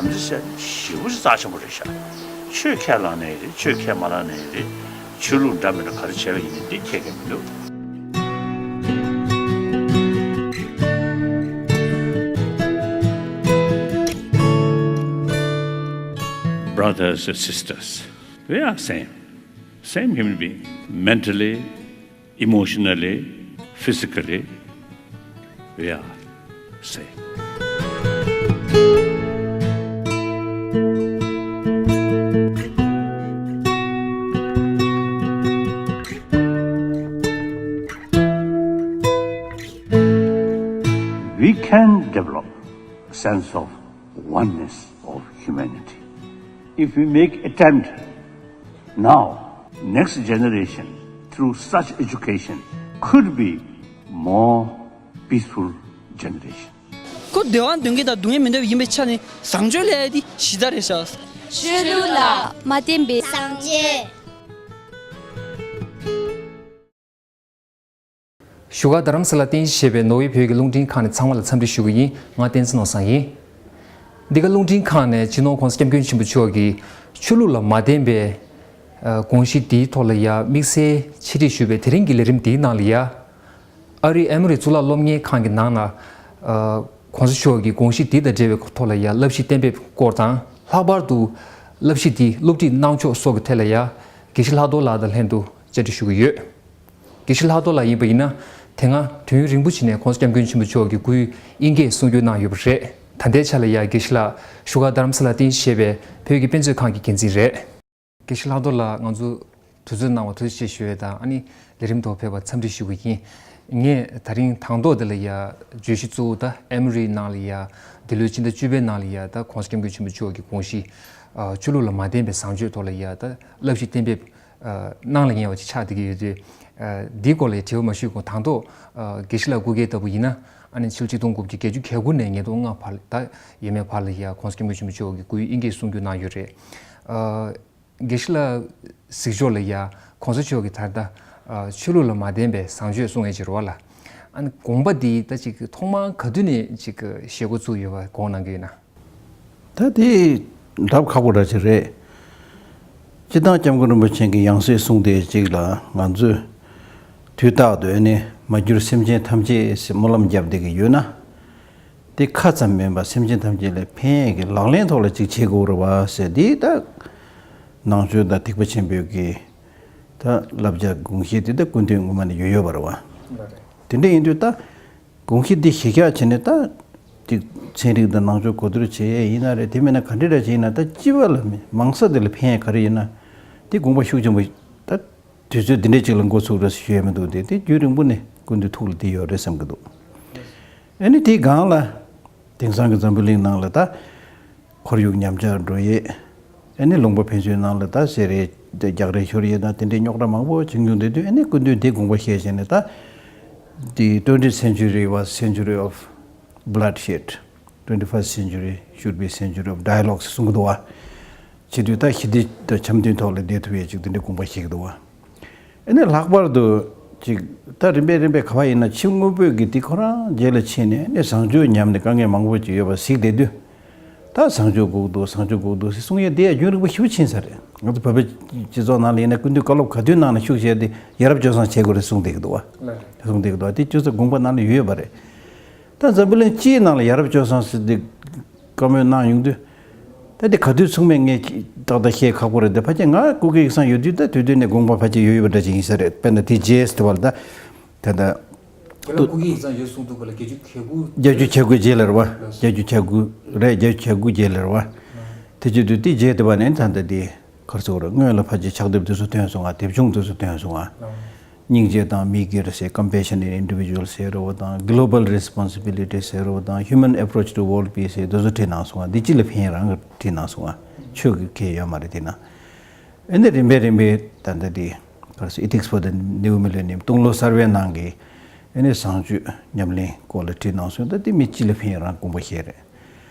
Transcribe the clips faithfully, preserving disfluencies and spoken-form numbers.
འདི་ཟེར་ཞེ་པོ་ཅིག་རྩ་ཆེན་པོ་རེད་ཤག་ཆོས་ཁས་བླངས་ནའི་རེད། ཆོས་ཁས་མ་བླངས་ནའི་རེད། ཆོས་ལུགས་འདྲ་མི་འདྲ་ག་རེ་བྱས་པ་ཡིན་ནའི་འདི་ཁྱད་ཀྱང་མི་འདུག Brothers and sisters, we are same, same human being, mentally, emotionally, physically, we are same. We can develop a sense of oneness of humanity if we make attempt now. Next generation, through such education, could be more peaceful generation. ཁོ་བདེ་བ་འདོད་མཁན་དང་སྡུག་བསྔལ་མི་འདོད་པ་ཡིན་པའི་ཆ་ནས་བཟང་སྤྱོད་ལས་དེ་གཞི་རྩ་རེད་ཤག་ཆོས་ལུགས་ལ་མ་བརྟེན་པའི་བཟང་སྤྱོད། བཞུགས་སྒར་རྡ་རམ་ས་ལ་རྟེན་གཞི་བྱས་པའི་ནོར་ཝེ་བོད་ཀྱི་རླུང་འཕྲིན་ཁང་ནས་ཚང་མ་ལ་འཚམས་འདྲི་ཞུ་གི་ཡིན། ང་བསྟན་འཛིན་ནོར་བཟང་ཡིན། འདི་ག་རླུང་འཕྲིན་ཁང་ནས་སྤྱི་ནོར་༸གོང་ས་༸སྐྱབས་མགོན་ཆེན་པོ་མཆོག་གིས་ཆོས་ལུགས་ལ་མ་བརྟེན་པའི་ཨ་དགོངས་གཞི་འདིའི་ཐོག་ལ་ཡ་དམིགས་བསལ་ཆེད་སྒྲིག་ཞུས་པའི་དེ་རིང་གི་ལས་རིམ་འདིའི་ནང་ལ་ཡ། ཨ་རིའི་ཨེ་མོ་རི་གཙུག་ལག་སློབ་གཉེར་ཁང་གི་ནང་ན་ཨ་༸གོང་ས་མཆོག་གི་དགོངས་གཞི་འདི་དང་འབྲེལ་བའི་ཐོག་ལ་ཡ་བསླབ་གཞི་གཏན་འབེབས་སྐོར་དང་། ལྷག་པར་དུ་བསླབ་གཞི་འདི་སློབ་ཁྲིད་གནང་ཕྱོགས་སོགས་ཀྱི་ཐད་ལ་ཡ་དགེ་བཤེས་ལྷག་རྡོར་ལགས་དང་ལྷན་དུ་བཅར་འདྲི་ཞུ་གི་ཡོད། དགེ་བཤེས་ལྷག་རྡོར་ལགས་ཡིན་པ་ཡིན་ན། དེ་སྔ་དུས་ཡུན་རིང་པོ་ཕྱིན་ནས་༸གོང་ས་༸སྐྱབས་མགོན་ཆེན་པོ་མཆོག་གི་སྐུའི་དབྱིན་སྐད་གསུང་བསྒྱུར་གནང་ཡོད་པ་རེད། ད་ལྟའི་ཆ་ལ་ཡ་དགེ་བཤེས་ལགས་བཞུགས་སྒར་རྡ་རམ་ས་ལ་རྟེན་གཞི་བྱས་པའི་བོད་ཀྱི་དཔེ་མཛོད་ཁང་གི་འགན་འཛིན་རེད། དགེ་བཤེས་ལྷག་རྡོར་ལགས་ང་ཚོ་དུས་ཚོད་གནང་བར་ཐུགས་རྗེ་ཆེ་ཞུ་ཡས་དང་། ཨ་ནི་ལས་རིམ་ཐོག་ཕེབས་པར་འཚམས་འདྲི་ཞུ་གི་ཡིན། ངས་ད་རིང་དང་ཐོག་འདི་ལ་ཡ་བརྗོད་གཞི་གཙོ་བོ་ད་ཨེ་མོ་རིའི་ནང་ལ་ཡ་འདི་ལོའི་ཕྱི་ཟླ་བཅུ་པའི་ནང་ལ་ཡ་ད་༸གོང་ས་༸སྐྱབས་མགོན་ཆེན་པོ་མཆོག་གི་དགོངས་གཞི་ཨ་ཆོས་ལུགས་ལ་མ་བརྟེན་པའི་བཟང་སྤྱོད་ཐོག་ལ་ཡ་ད་བསླབ་གཞི་གཏན་འབེབས་ཨ་གནང་ལ་ཉེ་བ་ཅིག་ཆགས་བསྡད་ཀྱི་ཡོད་དུས། ཨ་འདིའི་སྐོར་ལ་དྲི་བ་མ་ཞུས་གོང་དང་ཐོག་ཨ་དགེ་བཤེས་ལགས་སྐུ་སྒེར་ལྟ་བུ་ཡིན་ན། ཨ་ནི་ཕྱི་ལོ་ཆིག་སྟོང་དགུ་བརྒྱ་བརྒྱད་ཅུ་གྱ་དགུ་ནས་ཉིས་སྟོང་ལྔ་བར་ད་ཡས་མས་བར་ལ་ཡ་༸གོང་ས་༸སྐྱབས་མགོན་ཆེན་པོ་མཆོག་གི་སྐུའི་དབྱིན་སྐད་གསུང་བསྒྱུར་གནང་ཡོད་རེད། ཨ་དགེ་བཤེས་ལགས་གཟིགས་ཕྱོགས་ལ་ཡ་༸གོང་ས་མཆོག་གིས་ད་ལྟ་ཨ་ཆོས་ལུགས་ལ་མ་བརྟེན་པའི་བཟང་སྤྱོད་གསུང་ཡས་ཅིག་རེད་བ་ལ། ཨ་ནི་དགོངས་པ་འདི་ད་ཅིག་ཐོག་མར་ག་དུས་ནས་ཅིག་བཞེས་འགོ་བཙུགས་ཡོད་པ་དགོངས་གནང་གི་ཡོད་ན། ད་དེ་ལབ་ཁག་པོ་འདྲ་ཅིག་རེད། སྤྱིར་བཏང་༸སྐྱབས་མགོན་རིན་པོ་ཆེ་གི་ཡང་སྲིད་གསུང་དེ་གཅིག་ལ་ང་ཚོས་དུས་རྟག་ཏུ་ཨ་ནི་མ་གྱུར་སེམས་ཅན་ཐམས་ཅད་ཟེར་སྨོན་ལམ་བརྒྱབ་བསྡད་ཀྱི་ཡོད་ན། དེ་ཁ་ཙམ་མིན་པར་སེམས་ཅན་ཐམས་ཅད་ལ་ཕན་ཡས་ཀྱི་ལག་ལེན་ཐོག་ལ་ཅིག་བྱེད་དགོས་རེད་བ་ཟེར། དེ་ད་ནང་ཆོས་དང་ཐེག་པ་ཆེན་པོའི་གི་ད་བསླབ་བྱ་དགོངས་གཞི་དེ་ད་སྐུ་མདུན་ངོ་མ་ནས་ཡོད་ཡོད་པ་རེད་བ། དེ་འདྲ་ཡིན་དུས་ད། དགོངས་གཞི་འདི་གཞི་བཞག་བྱས་ནས་ད་ཅིག་ཚན་རིག་དང་ནང་ཆོས་གོ་བསྡུར་བྱེད་ཡས་ཡིན་ན་རེད། དེ་མིན་ན་ག་འདྲ་འདྲ་བྱས་ཡིན་ན། ད་སྤྱི་པ་ལ་མི་མང་ས་དེ་ལ་ཕན་ཡས་ག་རེ་ཡིན་ན། དེ་དགོངས་པ་ཤུགས་ཆེན་པོ་ད་དུས་ཚོད་འདི་འདྲའི་ཅིག་ལ་འགོ་ཚུགས་རེད་ཞུ་ཡས་མི་འདུག་དེ་དེ་རྒྱུན་རིང་པོ་ནས་སྐུ་མདུན་ཐུགས་ལ་དེ་ཡོད་རེད་བསམ་གྱི་འདུག་ཨ་ནི་དེའི་སྒང་ལ་དེང་སང་གི་འཛམ་བུ་གླིང་ནང་ལ་ད། ཁོར་ཡུག་ཉམས་ཆག་འགྲོ་ཡས། ཨ་ནི་ལུང་པ་ཕན་ཚུན་ནང་ལ་ད་བསད་རེས་རྒྱག་རེས་ཤོར་ཡས་དང་དེ་འདྲའི་རྙོག་དྲ་མང་པོ་བྱུང་བྱུང་བསྡད་དུས། ཨ་ནི་སྐུ་མདུན་དེ་དགོངས་པ་བཞེས་བྱས་ནས་ད། The twentieth century was century of bloodshed. Twenty-first century should be century of dialogue གསུང་གི་འདུག་བ། བྱེད་དུས་ད་ཞི་བདེ་དང་འཆམ་མཐུན་ཐོག་ལ་བསྡད་ཐུབ་ཡས་ཅིག་དེ་འདྲའི་དགོངས་པ་བཞེས་ཀྱི་འདུག་བ། ཨ་ནི་ལྷག་པར་དུ་ཅིག་ད་རིམ་པས་རིམ་པས་ག་བ་ཡིན་ན་ཕྱི་དངོས་པོས་ཀྱི་དེ་ཁོ་རང་རྗེས་ལ་ཕྱིན་ནས་ཨ་ནི་བཟང་སྤྱོད་ཉམས་ནས་དཀའ་ངལ་མང་པོ་ཅིག་ཡོད་པ་གཟིགས་བསྡད་དུས། ད་བཟང་སྤྱོད་དགོས་འདུག་བཟང་སྤྱོད་དགོས་འདུག་ཟེར་གསུང་ཡས་དེ་ཡང་རྒྱུན་རིང་པོ་ཞེ་པོ་ཕྱིན་ས་རེད། ང་ཚོ་བོད་པའི་སྤྱི་ཚོགས་ནང་ལ་ཡིན་ན་སྐུ་མདུན་བཀའ་སློབ་ག་དུས་གནང་ན་ཤུགས་ཆེ་དེ་ཡ་རབས་སྤྱོད་བཟང་བྱེད་དགོས་རེད་གསུངས་བསྡད་ཀྱི་འདུག་བ། གསུངས་བསྡད་ཀྱི་འདུག་བ། དེ་སྤྱོད་བཟང་དགོངས་པ་ནང་ལ་ཡོད་ཡོད་པ་རེད། ད་འཛམ་བུ་གླིང་སྤྱིའི་ནང་ལ་ཡ་རབས་སྤྱོད་བཟང་ཟེར་དེ་བཀའ་མོལ་གནང་ཡོང་དུས། ད་དེ་ག་དུས་གསུངས་མེད་ངས་ཏག་ཏག་བཤད་ཁག་པོ་རེད། དེ་ཕལ་ཆེར་ང་སྐུ་སྒེར་ཡིག་ཚང་ཡོད་དུས་ད་དུས་དུས་ནས་དགོངས་པ་ཕལ་ཆེར་ཡོད་ཡོད་པ་འདྲ་ཅིག་ཡིན་ས་རེད། དཔེར་ན་དེ་རྗེས་དེ་བར་ད་ད་ད། དེ་ལ་སྐུ་སྒེར་ཡིག་ཚང་ཡོད་གསུངས་འདུག་ག་ལ། བརྒྱད་ཅུ་གྱ་དགུ། བརྒྱད་ཅུ་གྱ་དགུ་རྗེས་ལ་རེད་བ། བརྒྱད་ཅུ་གྱ་དགུ་རེད། བརྒྱད་ཅུ་གྱ་དགུ་རྗེས་ལ་རེད་བ། དེ་བྱེད་དུས་དེ་རྗེས་དེ་བ་ནས་ད་ད་དེ། ག་རེ་ཟེར་དགོས་རེད། སྔོན་ལ་ཕལ་ཆེར་ཕྱག་དེབ་དེ་ཚོ་ཐོན་སོང་ང་། དེབ་ཆུང་དེ་ཚོ་ཐོན་སོང་ང་། སྙིང་རྗེ་དང་མི་སྒེར་ཟེར། Compassion in Individual ཟེར་རོ་དང་། Global Responsibility ཟེར་རོ་དང་། Human Approach to World Peace ཟེར། དེ་ཚོ་བྲིས་གནང་སོང་ང་། འདི་སྤྱི་ལ་ཕན་རང་གི་བྲིས་གནང་སོང་ང་། ཆོས་ཀྱི་ཁེ་ཡོད་མ་རེད་དེ་ན། ཨ་ནི་རིམ་པས་རིམ་པས་ད་ལྟ་དེ་ག་རེ་ཟེར། Ethics for the New Millennium སྟོང་ལོ་གསར་པའི་ནང་གི་ཨ་ནི་བཟང་སྤྱོད་ཉམས་ལེན་སྐོར་ལ་བྲིས་གནང་སོང་། ད་དེ་མི་སྤྱི་ལ་ཕན་རང་དགོངས་པ་བཞེས་རེད།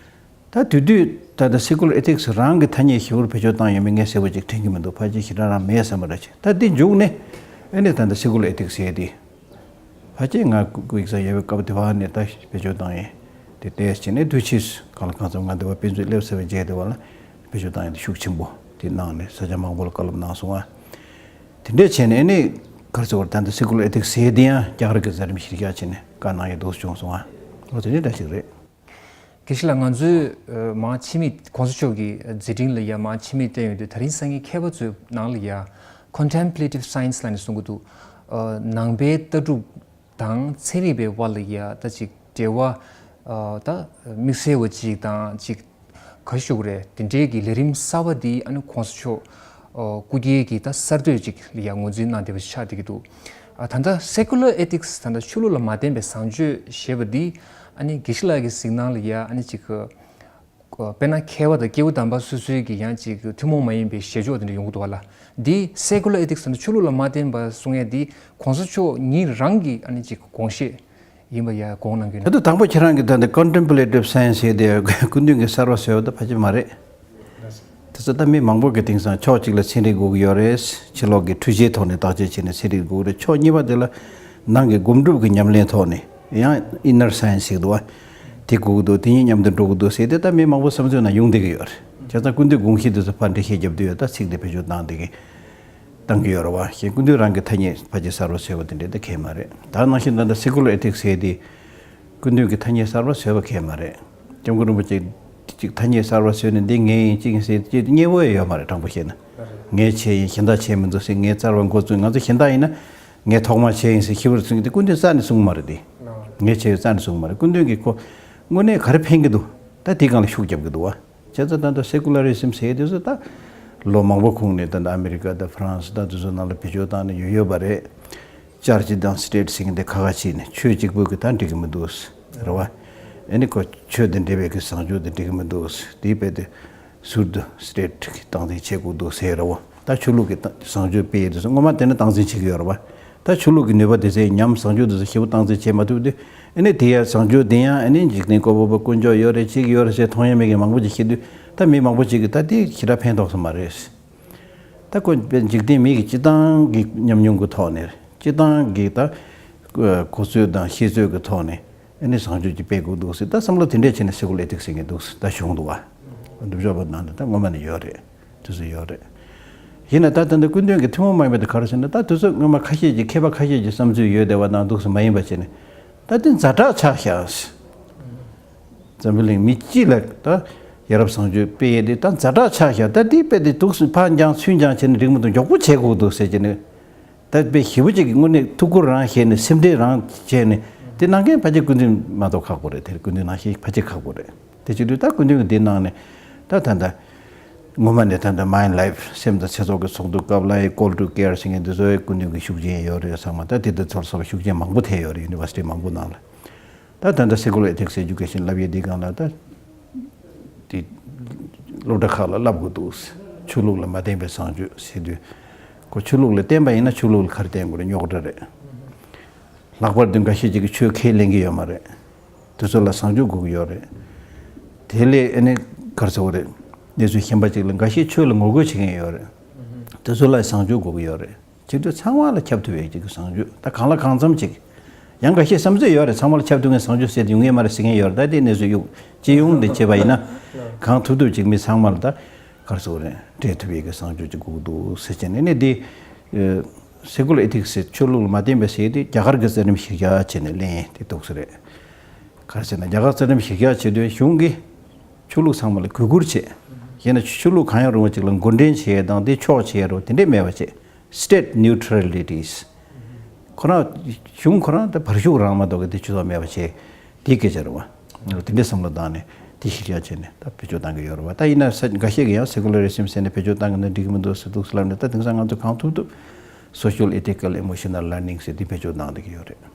ད་དེ་དུས་ད་ལྟ་Secular Ethics རང་གི་ཐ་སྙད་ཞིབ་པོར་བེད་སྤྱོད་བཏང་ཡོད་མེད་ངས་གསལ་པོ་ཅིག་དྲན་གྱི་མི་འདུག་ཕལ་ཆེར་ཞེ་དྲག་རང་མེད་བསམ་པ་འདྲ་ཅིག་ད་འདི་མཇུག་ནས་ཨ་ནི་ད་ལྟ་Secular Ethics ཟེར་དེ་ཕལ་ཆེར་ང་སྐུ་སྐུ་ཡིག་ཚང་ཡོད་པའི་སྐབས་དེ་བ་ནས་ད་བེད་སྤྱོད་བཏང་ཡོད། དེ་ལྟས་བྱས་ནས་དུས་ཕྱིས་གང་ལ་གང་འཚམ་ང་འདི་བ་དཔེ་མཛོད་སླེབས་ཟེར་བའི་རྗེས་དེ་བ་ལ་བེད་སྤྱོད་བཏང་ཡ་དེ་ཤུགས་ཆེན་པོ་དེ་གནང་ནས་ས་ཆ་མང་པོ་ལ་བཀའ་སློབ་གནང་སོང་ང་། དེ་འདྲས་བྱས་ནས་ཨ་ནི་ག་རེ་ཟེར་བ་རེད། ད་ལྟ་སེ་ཀུ་ལར་ཨེ་ཐིག་སི་ཟེར་དེ་ཡང་རྒྱ་གར་གྱི་མཛད་རིམ་གཞིར་བཞག་བྱས་ནས་བཀའ་གནང་ཡ་འདུག་བྱུང་སོང་ང་། ལོ་དེ་འདྲས་འདྲ་ཞིག་རེད། དགེ་བཤེས་ལགས། ང་ཚོས་ཨ་མང་ཆེ་མིས་གོང་ས་མཆོག་གི་མཛད་འཕྲིན་ལ་ཡ་མང་ཆེ་མིས་བལྟས་ཡོང་དུས་དེ་རིང་སང་ཉིན་མཁས་པ་ཚོའི་ནང་ལ་ཡ་Contemplative Science ལབ་ནས་གསུང་གི་འདུག་ཨ་ནང་པའི་ལྟ་གྲུབ་དང་ཚན་རིག་པའི་དབར་ལ་ཡ་ད་ཅིག་འབྲེལ་བ་ཨ་ད་དམིགས་བསལ་བ་ཅིག་དང་ཅིག་ག་ཞུ་དགོས་རེད། དེ་འདྲའི་གི་ལས་རིམ་གསར་པ་འདི་ཨ་ནི་གོང་ས་མཆོག་ཨ་སྐུ་སྒེར་གྱི་ད་གསར་གཏོད་ཅིག་ལ་ཡ་ངོས་འཛིན་གནང་བསྡད་པ་ཞིག་ཆགས་བསྡད་ཀྱི་འདུག་ཨ་ད་ལྟ་Secular Ethics ད་ལྟ་ཆོས་ལུགས་ལ་མ་བརྟེན་པའི་བཟང་སྤྱོད་ཞེས་པ་འདི་ཨ་ནི་དགེ་བཤེས་ལགས་ཀྱི་གཟིགས་སྣང་ལ་ཡ་ཨ་ནི་ཅིག་ཨ་དཔེར་ན་མཁས་པ་དང་སྐྱེས་བུ་དམ་པ་སོ་སོའི་གི་ཡང་ཅིག་ཐུན་མོང་མ་ཡིན་པའི་བཞེས་ཕྱོགས་དེ་འདྲ་ཡོང་གི་འདུག་བ་ལ། འདི་Secular Ethics ད་ལྟ་ཆོས་ལུགས་ལ་མ་བརྟེན་པ་གསུང་ཡས་འདི་གོང་ས་མཆོག་ཉིད་རང་གི་ཨ་ནི་ཅིག་དགོངས་བཞེད་ཡིན་པ་ཡ་དགོངས་གནང་གི་ད་ཡོད་ན། དུང་དང་པོ་ཁྱེད་རང་གིས་ད་ལྟ་Contemplative Science ཟེར་དེ་སྐུ་མདུན་གྱིས་གསར་བ་བཟོས་པ་ད་ཕལ་ཆེར་མ་རེད། དེ་ཚོ་ད་མི་མང་པོ་གིས་དེང་སང་ཕྱོགས་གཅིག་ལ་ཚན་རིག་དགོས་ཀྱི་ཡོད་རེད། ཕྱི་ལོགས་ཀྱི་འཕྲུལ་ཆས་ཐོག་ནས་བརྟག་དཔྱད་བྱས་ནས་ཚན་རིག་དགོས་ཀྱི་རེད། ཕྱོགས་གཉིས་པ་དེ་ལ་ནང་གི་སྒོམ་སྒྲུབ་ཀྱི་ཉམས་ལེན་ཐོག་ནས་ཡང་Inner Science ཟེར་གྱི་འདུག་བ། དེ་དགོས་ཀྱི་འདུག་དེ་གཉིས་མཉམ་དུ་འགྲོ་གི་འདུག་ཟེར་དེ་ད་མི་མང་པོ་བསམ་ཚུལ་ནང་ཡོང་བསྡད་ཀྱི་ཡོད་རེད། བྱས་ཙང་སྐུ་མདུན་དགོངས་གཞི་དེ་ཚོ་ཕར་འགྲེལ་བཤད་རྒྱབ་དུས་ད་ཚིག་དེ་བེད་སྤྱོད་བཏང་བསྡད་ཀྱི་བཏང་གི་ཡོད་རེད་བ། གཞན་སྐུ་མདུན་རང་གི་ཐ་སྙད་ཕལ་ཆེར་གསར་བ་བཟོས་པ་དེ་འདྲ་ད་གང་ཡང་མ་རེད། ད་ནང་བཞིན་ད་ལྟ་Secular Ethics ཟེར་དེ་སྐུ་མདུན་གྱི་ཐ་སྙད་གསར་བ་བཟོས་པ་གང་ཡང་མ་རེད། སྐྱབས་མགོན་རིན་པོ་ཆེ་གཅིག་ཐ་སྙད་གསར་བ་བཟོས་ནས་འདི་ངའི་ཡིན་གཅིག་ཡིན་ཟེར་ཅིག་སྙན་པོ་ཡང་ཡོད་མ་རེད། དྲང་པོ་བཤད་ན་ངས་བྱས་ཡིན་གཞན་དག་བྱས་མི་འདུག་ཟེར་ངས་རྩ་བ་འགོ་བཙུགས། ང་ཚོ་གཞན་དག་ཡིན་ན་ངས་ཐོག་མར་བྱས་ཡིན་ཟེར་ཁྱི་པར་བཙུགས་ཏེ་སྐུ་མདུན་རྩ་ནས་གསུངས་མ་རེད་དེ། ངས་བྱས་ཡོད་རྩ་ནས་གསུངས་མ་རེད། སྐུ་མདུན་གྱིས་ཁོ་དངོས་གནས་ག་རེ་ཕན་གྱི་འདུག་ད་དེའི་སྒང་ལ་ཤུགས་རྒྱབ་ཀྱི་འདུག་བ། བྱས་ཙང་ད་ལྟ་Secularism ཟེར་དུས་སུ་ད་ལོ་མང་པོ་གོང་ནས་ད་ལྟ་ཨ་མི་རི་ཀ་དང་ཧྥ་རན་སི་ད་དེ་ཚོ་ནང་ལ་བེད་སྤྱོད་བཏང་ནས་ཡོད་ཡོད་པ་རེད། Church དང་State ཟེར་མཁན་དེ་ཁ་ཁ་ཕྱེ་ནས་ཆོས་གཅིག་པུ་གི་ད་འགྲིག་གི་མི་འདུག་རེད་བ། ཨེ་ནི་ཁོ་ཆོས་དང་འབྲེལ་བའི་གི་བཟང་སྤྱོད་དེ་འགྲིག་གི་མི་འདུག་དེའི་དཔེ་དེ་ཟུར་དུ་State གིས་སྟངས་འཛིན་བྱེད་དགོས་འདུག་ཟེར་རེད་བ། ད་ཆོས་ལུགས་ཀྱི་ད་བཟང་སྤྱོད་སྤེལ་ཡས་དེ་ཚོ་སྔོན་མ་དེ་ནས་སྟངས་འཛིན་བྱེད་ཀྱི་ཡོད་རེད་བ། ད་ཆོས་ལུགས་ཀྱི་ནུས་པ་དེ་ཚོའི་ཉམས་བཟང་སྤྱོད་དེ་ཚོ་ཞེ་པོ་སྟངས་འཛིན་བྱེད་མ་ཐུབ་དུས། ཨ་ནི་དེ་ཡང་བཟང་སྤྱོད་དེ་ཡང་ཨ་ནི་འཇིག་རྟེན་བཀོད་པ་པོ་དཀོན་མཆོག་ཡོད་རེད་ཅིག་ཡོད་རེད་ཟེར་མཐོང་ཡ་མེད་མཁན་མང་པོ་ཅིག་བཤད་དུས་ད་མི་མང་པོ་ཅིག་གིས་ད་དེ་ཞེ་དྲག་ཕན་ཐོགས་ས་མ་རེད། ད་ཁོ་འཇིག་རྟེན་མི་གི་སྤྱི་བཏང་གི་ཉམས་མྱོང་གི་ཐོག་ནས་སྤྱི་བཏང་གི་ད་གོ་ཚོད་དང་ཤེས་ཚོད་ཀྱི་ཐོག་ནས་ཨ་ནི་བཟང་སྤྱོད་ཅིག་སྤེལ་དགོས་འདུག་ཟེར་ད་བསམ་བློ་དེ་འདྲས་བྱས་ནས་Secular Ethics ཟེར་མཁན་འདུག་ཟེར་ད་བྱུང་འདུག་བ། སྒྲུབ་སྦྱོང་པ་ནང་དུ་ད་སྔོན་མ་ནས་ཡོད་རེད། དེ་ཚོ་ཡོད་རེད། ཡིན་ན་ད་ད་ལྟ་སྐུ་མདུན་གྱི་ཐུན་མོང་མ་ཡིན་པ་དེ་ག་རེ་ཟེར་ན་ད་དེ་ཚོ་སྔོན་མ་ཁ་ཤས་ཀྱིས་མཁས་པ་ཁ་ཤས་ཀྱི་བསམ་ཚུལ་ཡོད་བསྡད་པ་ནང་འདུག་སེ་མ་ཡིན་པ་བྱས་ནས་ད་དེ་ཛ་དྲག་ཆགས་ཤག་འཛམ་བུ་གླིང་མི་སྤྱི་ལ་ད་ཡ་རབས་བཟང་སྤྱོད་སྤེལ་ཡས་དེ་ད་ཛ་དྲག་ཆགས་ཤག་ད་དེ་དཔེ་དེ་འདུག་སེ་ཕར་འགྱངས་ཚུར་འགྱངས་བྱས་ནས་འགྲིག་མི་འདུག་མགྱོགས་པོ་བྱེད་དགོས་འདུག་ཟེར་བྱས་ནས་ད་དཔེ་ཞེ་པོ་ཅིག་གི་དངོས་གནས་ཐུགས་ཁུར་རང་བཞེས་ནས་སེམས་ཁྲལ་རང་བྱས་ནས་དེ་གནང་མཁན་ཕལ་ཆེར་སྐུ་མདུན་མ་གཏོགས་ཁག་པོ་རེད། དེར་སྐུ་མདུན་ནང་བཞིན་ཕལ་ཆེར་ཁག་པོ་རེད། དེ་བྱེད་དུས་ད་སྐུ་མདུན་གྱིས་འདི་གནང་ནས་ད་ད་ད། སྔོན་མ་ནས་ད་ལྟ་Mind Life སེམས་དང་ཚེ་སྲོག་གི་ཚོགས་འདུ་སྐབས་ལ་ཡི་Call to Care ཟེར་མཁན་འདི་ཚོའི་སྐུ་མདུན་གྱི་ཤུགས་རྐྱེན་ཡོད་རེད་ཚང་མ་ད་དེ་དང་ཚོར་སོགས་ཤུགས་རྐྱེན་མང་པོ་ཐེབས་ཡོད་རེད། University མང་པོ་ནང་ལ་ད་ད་ལྟ་Secular Ethics Education བསླབ་ཡས་འདི་སྒང་ལ་ད་དེ་སློབ་གྲྭ་ཁག་ལ་བསླབ་དགོས་འདུག་ཆོས་ལུགས་ལ་མ་བརྟེན་པའི་བཟང་སྤྱོད་ཟེར་དུས་ཁོ་ཆོས་ལུགས་ལ་བརྟེན་པ་ཡིན་ན་ཆོས་ལུགས་ལ་ག་རེ་བརྟེན་དགོས་རེད། རྙོག་དྲ་རེད། ལྷག་པར་དུ་འགའ་ཤས་ཅིག་གིས་ཆོས་ཁས་ལེན་གྱི་ཡོད་མ་རེད། དེ་ཚོ་ལ་བཟང་སྤྱོད་དགོས་ཀྱི་ཡོད་རེད། དེ་ལས་ཨ་ནི་ག་རེ་ཟེར་དགོས་རེད། གནས་ཚུལ་གཞན་པ་ཅིག་ལ་འགའ་ཤས་ཆོས་ལ་ངོ་རྒོལ་བྱེད་མཁན་ཡོད་རེད། དེ་ཚོ་ལ་བཟང་སྤྱོད་དགོས་ཀྱི་ཡོད་རེད། བྱེད་དུས་ཚང་མ་ལ་ཁྱབ་ཐུབ་ཡས་ཅིག་གི་བཟང་སྤྱོད་ད་གང་ལ་གང་འཚམ་ཅིག་ཡང་འགའ་ཤས་བསམ་ཚུལ་ཡོད་རེད། ཚང་མ་ལ་ཁྱབ་ཐུབ་མཁན་བཟང་སྤྱོད་ཟེར་དེ་ཡོང་ངེས་མ་རེད་ཟེར་མཁན་ཡོད་རེད། ད་དེ་གནས་ཚུལ་གཡུག་སྤྱི་ཡོངས་ལ་བྱས་པ་ཡིན་ན་གང་ཐུབ་ཐུབ་ཅིག་མི་ཚང་མ་ལ་ད་ག་རེ་ཟེར་དགོས་རེད། འབྲེལ་ཐུབ་ཡས་ཀྱི་བཟང་སྤྱོད་ཅིག་དགོས་ཀྱི་འདུག་ཟེར་བྱས་ནས་ནི་དེ། Secular Ethics ཟེར་ཆོས་ལུགས་ལ་མ་བརྟེན་པའི་ཟེར་དེ་རྒྱ་གར་གྱི་རྩ་ཁྲིམས་གཞིར་བཞག་བྱས་ནས་གླེང་ཡས་དེ་འདུག་སེ་རེད། ག་རེ་ཟེར་ན་རྒྱ་གར་རྩ་ཁྲིམས་གཞིར་བཞག་བྱེད་དུས་གཞུང་གིས་ཆོས་ལུགས་ཚང་མ་ལ་གུས་བཀུར་བྱེད། ཡིན་ན་ཆོས་ལུགས་གང་ཡང་རུང་བ་ཅིག་ལ་མགོ་འདྲེན་བྱེད་ཡས་དང་དེ་ཕྱོགས་བྱེད་ཡས་རུ་དེ་འདྲས་མེད་པ་བྱེད། State neutralities ཁོ་རང་གཞུང་ཁོ་རང་དེ་བར་ཞུགས་རང་མ་གཏོགས་གི་དེ་ཆོས་ཚོགས་མེད་པ་བྱེད། དེའི་སྐད་ཆ་རེད་བ། དེ་འདྲའི་བསམ་བློ་བཏང་ནས་དེ་གཞིར་བཞག་བྱས་ནས་ད་བེད་སྤྱོད་བཏང་གི་ཡོད་རེད་བ། ད་ཡིན་ན་ས་འགའ་ཤས་ཀྱིས་ཡང་Secularism ཟེར་ནས་བེད་སྤྱོད་བཏང་གི་ན་འགྲིག་གི་མི་འདུག་ཟེར་འདུག་ཟེར་ལབ་ནས་ད་དེང་སང་ང་ཚོ་གང་ཐུབ་ཐུབ་Social Ethical Emotional Learning ཟེར་དེ་བེད་སྤྱོད་བཏང་བསྡད་ཀྱི་ཡོད་རེད།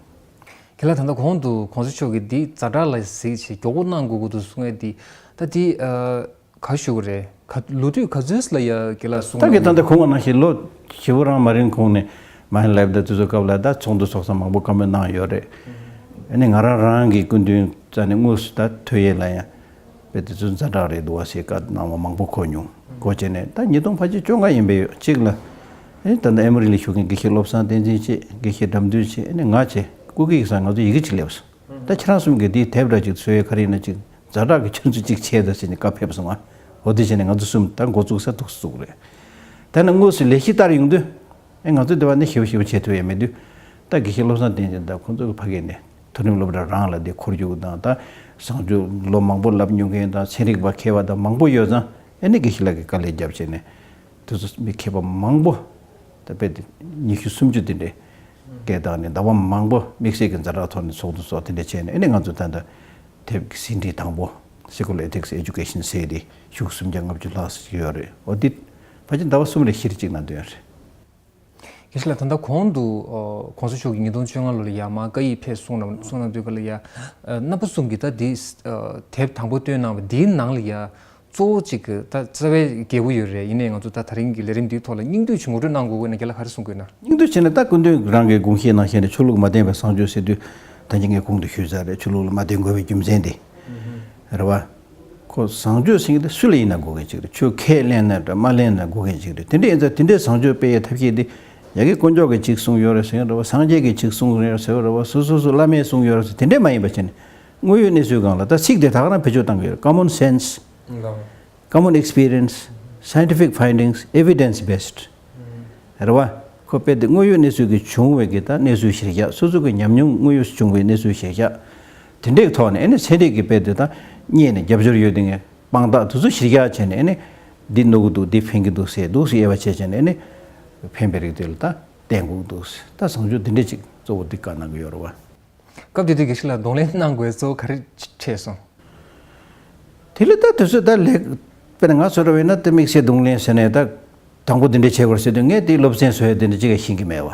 ཁྱེད་ལ་ད་ལྟ་གོང་དུ་གོང་ས་མཆོག་གིས་འདི་ཛ་དྲག་ལ་གཟིགས་བྱས་མགྱོགས་པོ་གནང་དགོས་ཀྱི་འདུག་གསུང་ཡས་འདི་ད་འདི་ཨ། ག་ཞུ་གི་རེད། ག་ལོ་དུས་ག་ཚོད་ལ་ཡ་གི་ལ་གསུང་ད་གི་ད་ལྟ་གོང་ག་ནང་བཞིན་ལོ་ཞེ་པོ་རང་མ་རིང་གོང་ནས་Mind Life དང་དེ་ཚོ་སྐབས་ལ་ད་ཚོགས་འདུ་ཚོགས་ས་མང་པོ་བཀའ་མོལ་གནང་ཡོད་རེད། ཨ་ནི་ང་རང་རང་གི་སྐུ་མདུན་རྩ་ནས་དངོས་སུ་ད་ཐོས་ཡས་ལ་ཡང་དཔེ་དེ་ཚོ་ཛ་དྲག་རེད་འདུག་བ་ཞེས་བཀའ་གནང་བ་མང་པོ་གོ་མྱོང་། གོ་བྱས་ནས་ད་ཉིས་སྟོང་ཕལ་ཆེར་བཅོ་ལྔ་ཡིན་པས་ཡོད་གཅིག་ལ་ཨ་ནི་ད་ལྟ་ཨེ་མོ་རི་ལ་བཞུགས་མཁན་དགེ་བཤེས་བློ་བཟང་བསྟན་འཛིན་བྱས། དགེ་བཤེས་དགྲ་འདུལ་བྱས། ཨ་ནི་ང་བྱས། སྐུ་སྒེར་གྱི་སར་ང་ཚོ་ཡི་གེ་གཅིག་སླེབས་སོང་། ད་ཁྱེད་རང་གསུམ་གྱིས་དེའི་དེབ་འདྲ་ཅིག་བཟོ་ཡས་ག་རེ་ཡིན་ན་ཅིག་ཛ་དྲག་གི་ཆུ་ཚོད་ཅིག་བྱས་ད་ཟེར་ནས་བཀའ་ཕེབས་སོང་ང་། འོ་དེ་བྱས་ནས་ང་ཚོ་གསུམ་ད་འགོ་བཙུགས་ས་ཐུགས་སུ་བཙུགས་རེད། ད་ནི་དངོས་སུ་ལས་གཞི་ལྟར་ཡོང་དུས། ཨེ་ང་ཚོ་འདི་བ་ནི་ཞེ་པོ་ཞེ་པོ་བྱེད་ཐུབ་ཡས་མེད་དུས། ད་དགེ་བཤེས་བློ་བཟང་བསྟན་འཛིན་དང་ཁོང་ཚོ་གི་ཕ་གི་ནས་མཐོ་རིམ་སློབ་གྲྭ་རང་ལ་འདི་འཁོར་རྒྱུག་དང་ད་བཟང་སྤྱོད་ལོ་མང་པོ་བསླབ་མྱོང་མཁན་དང་ཚན་རིག་པ་མཁས་པ་དང་མང་པོ་ཡོད་ཙང་ཨེ་ནི་དགེ་བཤེས་ལགས་ཀྱིས་དཀའ་ལས་བརྒྱབ་བྱས་ནས་དེ་ཚོ་མི་མཁས་པ་མང་པོ་ད་དཔེ་དེ་ཉི་ཤུ་སུམ་ཅུ་དེ་འདྲས་སྐད་བཏང་ནས་ཟླ་བ་མང་པོ་དམིགས་བསལ་གྱི་ཛ་དྲག་ཐོག་ནས་ཚོགས་འདུ་སོགས་དེ་འདྲས་བྱས་ནས་ཨེ་ནི་ང་ཚོ་ད་ལྟ་དེབ་ཟིན་བྲིས་དང་པོ་Secular Ethics Education ཟེར་དེ་ཤོག་སུམ་བརྒྱ་ལྔ་བཅུ་ལྷག་ཙམ་ཡོད་རེད། འོ་འདི་ཕལ་ཆེར་ཟླ་བ་གསུམ་རེ་བཞི་རེ་གཅིག་ནང་འདོན་ཡོད་རེད། དགེ་བཤེས་ལགས་ད་ལྟ་གོང་དུ་ཨ་༸གོང་ས་མཆོག་གིས་ཉིས་སྟོང་བཅོ་ལྔ་ལོ་ལ་ཡ་མར་བཀའ་ཡིག་ཕེབས་སོང་ན་སོང་ན་དུས་ག་ལ་ཡ་ཨ་རྣམ་པ་གསུམ་གྱིས་ད་འདི་ཨ་དེབ་དང་པོ་བཏོན་གནང་བ་འདིའི་ནང་ལ་ཡ་གཙོ་བོ་གཅིག་གི་ད་རྩ་བའི་རྒྱལ་པོ་ཡོད་རེད། ཡིན་ནའི་ང་ཚོ་ད་ད་རིང་གི་ལས་རིམ་འདིའི་ཐོག་ལ་སྙིང་བསྡུས་ཅིག་ངོ་སྤྲོད་གནང་དགོས་ཀྱི་ན་རྒན་ལགས་ག་རེ་གསུང་གི་ཡོད་ན། སྙིང་བསྡུས་བྱས་ན་ད་སྐུ་མདུན་རང་གི་དགོངས་བཞེད་གནང་བཞིན་རེད། ཆོས་ལུགས་མ་བརྟེན་པའི་བཟང་སྤྱོད་ཟེར་དུས་ད་ཅི་ངས་གོང་དུ་ཞུས་ཚར་རེད། ཆོས་ལུགས་ལ་མ་བརྟེན་དགོས་པའི་རྒྱུ་མཚན་དེ་རེད་བ། ཁོ་བཟང་སྤྱོད་ཟེར་མཁན་དེ་སུ་ལ་ཡིན་ན་དགོས་མཁན་ཅིག་རེད། ཆོས་ཁས་ལེན་ན་འདྲ་མ་ལེན་ན་དགོས་མཁན་ཅིག་རེད། དེ་འདྲ་ཡིན་ཙང་དེ་འདྲའི་བཟང་སྤྱོད་སྤེལ་ཡའི་ཐབས་ཤེས་དེ་ཡ་གི་དཀོན་མཆོག་གིས་ཅིག་གསུངས་ཡོད་རེད་ཟེར་མཁན་རེད་བ། སངས་རྒྱས་ཀྱིས་ཅིག་གསུངས་ཡོད་རེད་ཟེར་བ་རེད་བ། སོ་སོ་སོ་བླ་མས་གསུངས་ཡོད་རེད་ཟེར་དེ་འདྲས་མ་ཡིན་པ་བྱས་ནས་དངོས་ཡོད་གནས་ཚུལ་སྒང་ལ་ད་ཚིག་དེ་ད་ག་རང་བེད་སྤྱོད་བཏང་གི་ཡོད་རེད། Common sense, common experience, scientific findings, evidence based རེད་བ། ཁོ་དཔེ་དེ་དངོས་ཡོད་གནས་ཚུལ་གྱི་བྱུང་བའི་གི་ད་གནས་ཚུལ་གཞིར་བཞག་སོ་སོ་གི་ཉམས་མྱོང་དངོས་ཡོད་བྱུང་བའི་གནས་ཚུལ་གཞིར་བཞག་དེ་འདྲའི་ཐོག་ནས་ཨེ་ནི་ཚན་རིག་གི་དཔེ་དེ་ད་རྙེད་ནས་རྒྱབ་སྐྱོར་ཡོད་དེ་ངས་དཔང་རྟགས་དེ་ཚོ་གཞིར་བཞག་བྱས་ནས་ཨེ་ནི་འདི་གནོད་གི་འདུག་འདི་ཕན་གི་འདུག་ཟེར་འདུག་ཟེར་དབྱེ་བ་ཕྱེ་བྱས་ནས་ཨེ་ནི་ཕན་པའི་རིགས་དེ་ལ་ད་བསྟེན་དགོས་འདུག་ད་བཟང་སྤྱོད་འདི་འདྲ་ཅིག་གཙོ་བོ་འདི་བཀའ་གནང་གི་ཡོད་རེད་བ། སྐབས་དེ་དུས་དགེ་བཤེས་ལགས་གདོང་ལེན་གནང་དགོས་གཙོ་བོ་ག་རེ་འཕྲད་སོང་། དེ་ལ་ད་དུས་ཚོད་ད་ལེགས། དཔེར་ན་ང་ཚོ་ར་བས་ན་དེ་དམིགས་བསལ་གདོང་ལེན་ཟེར་ནས་ད་དང་པོ་དེ་འདྲ་བྱེད་དགོས་ཟེར་དུས་ངས་དེ་སློབ་ཚན་བཟོ་ཡ་དེ་འདྲ་ཅིག་ཡང་ཤེས་ཀྱི་མེད་བ།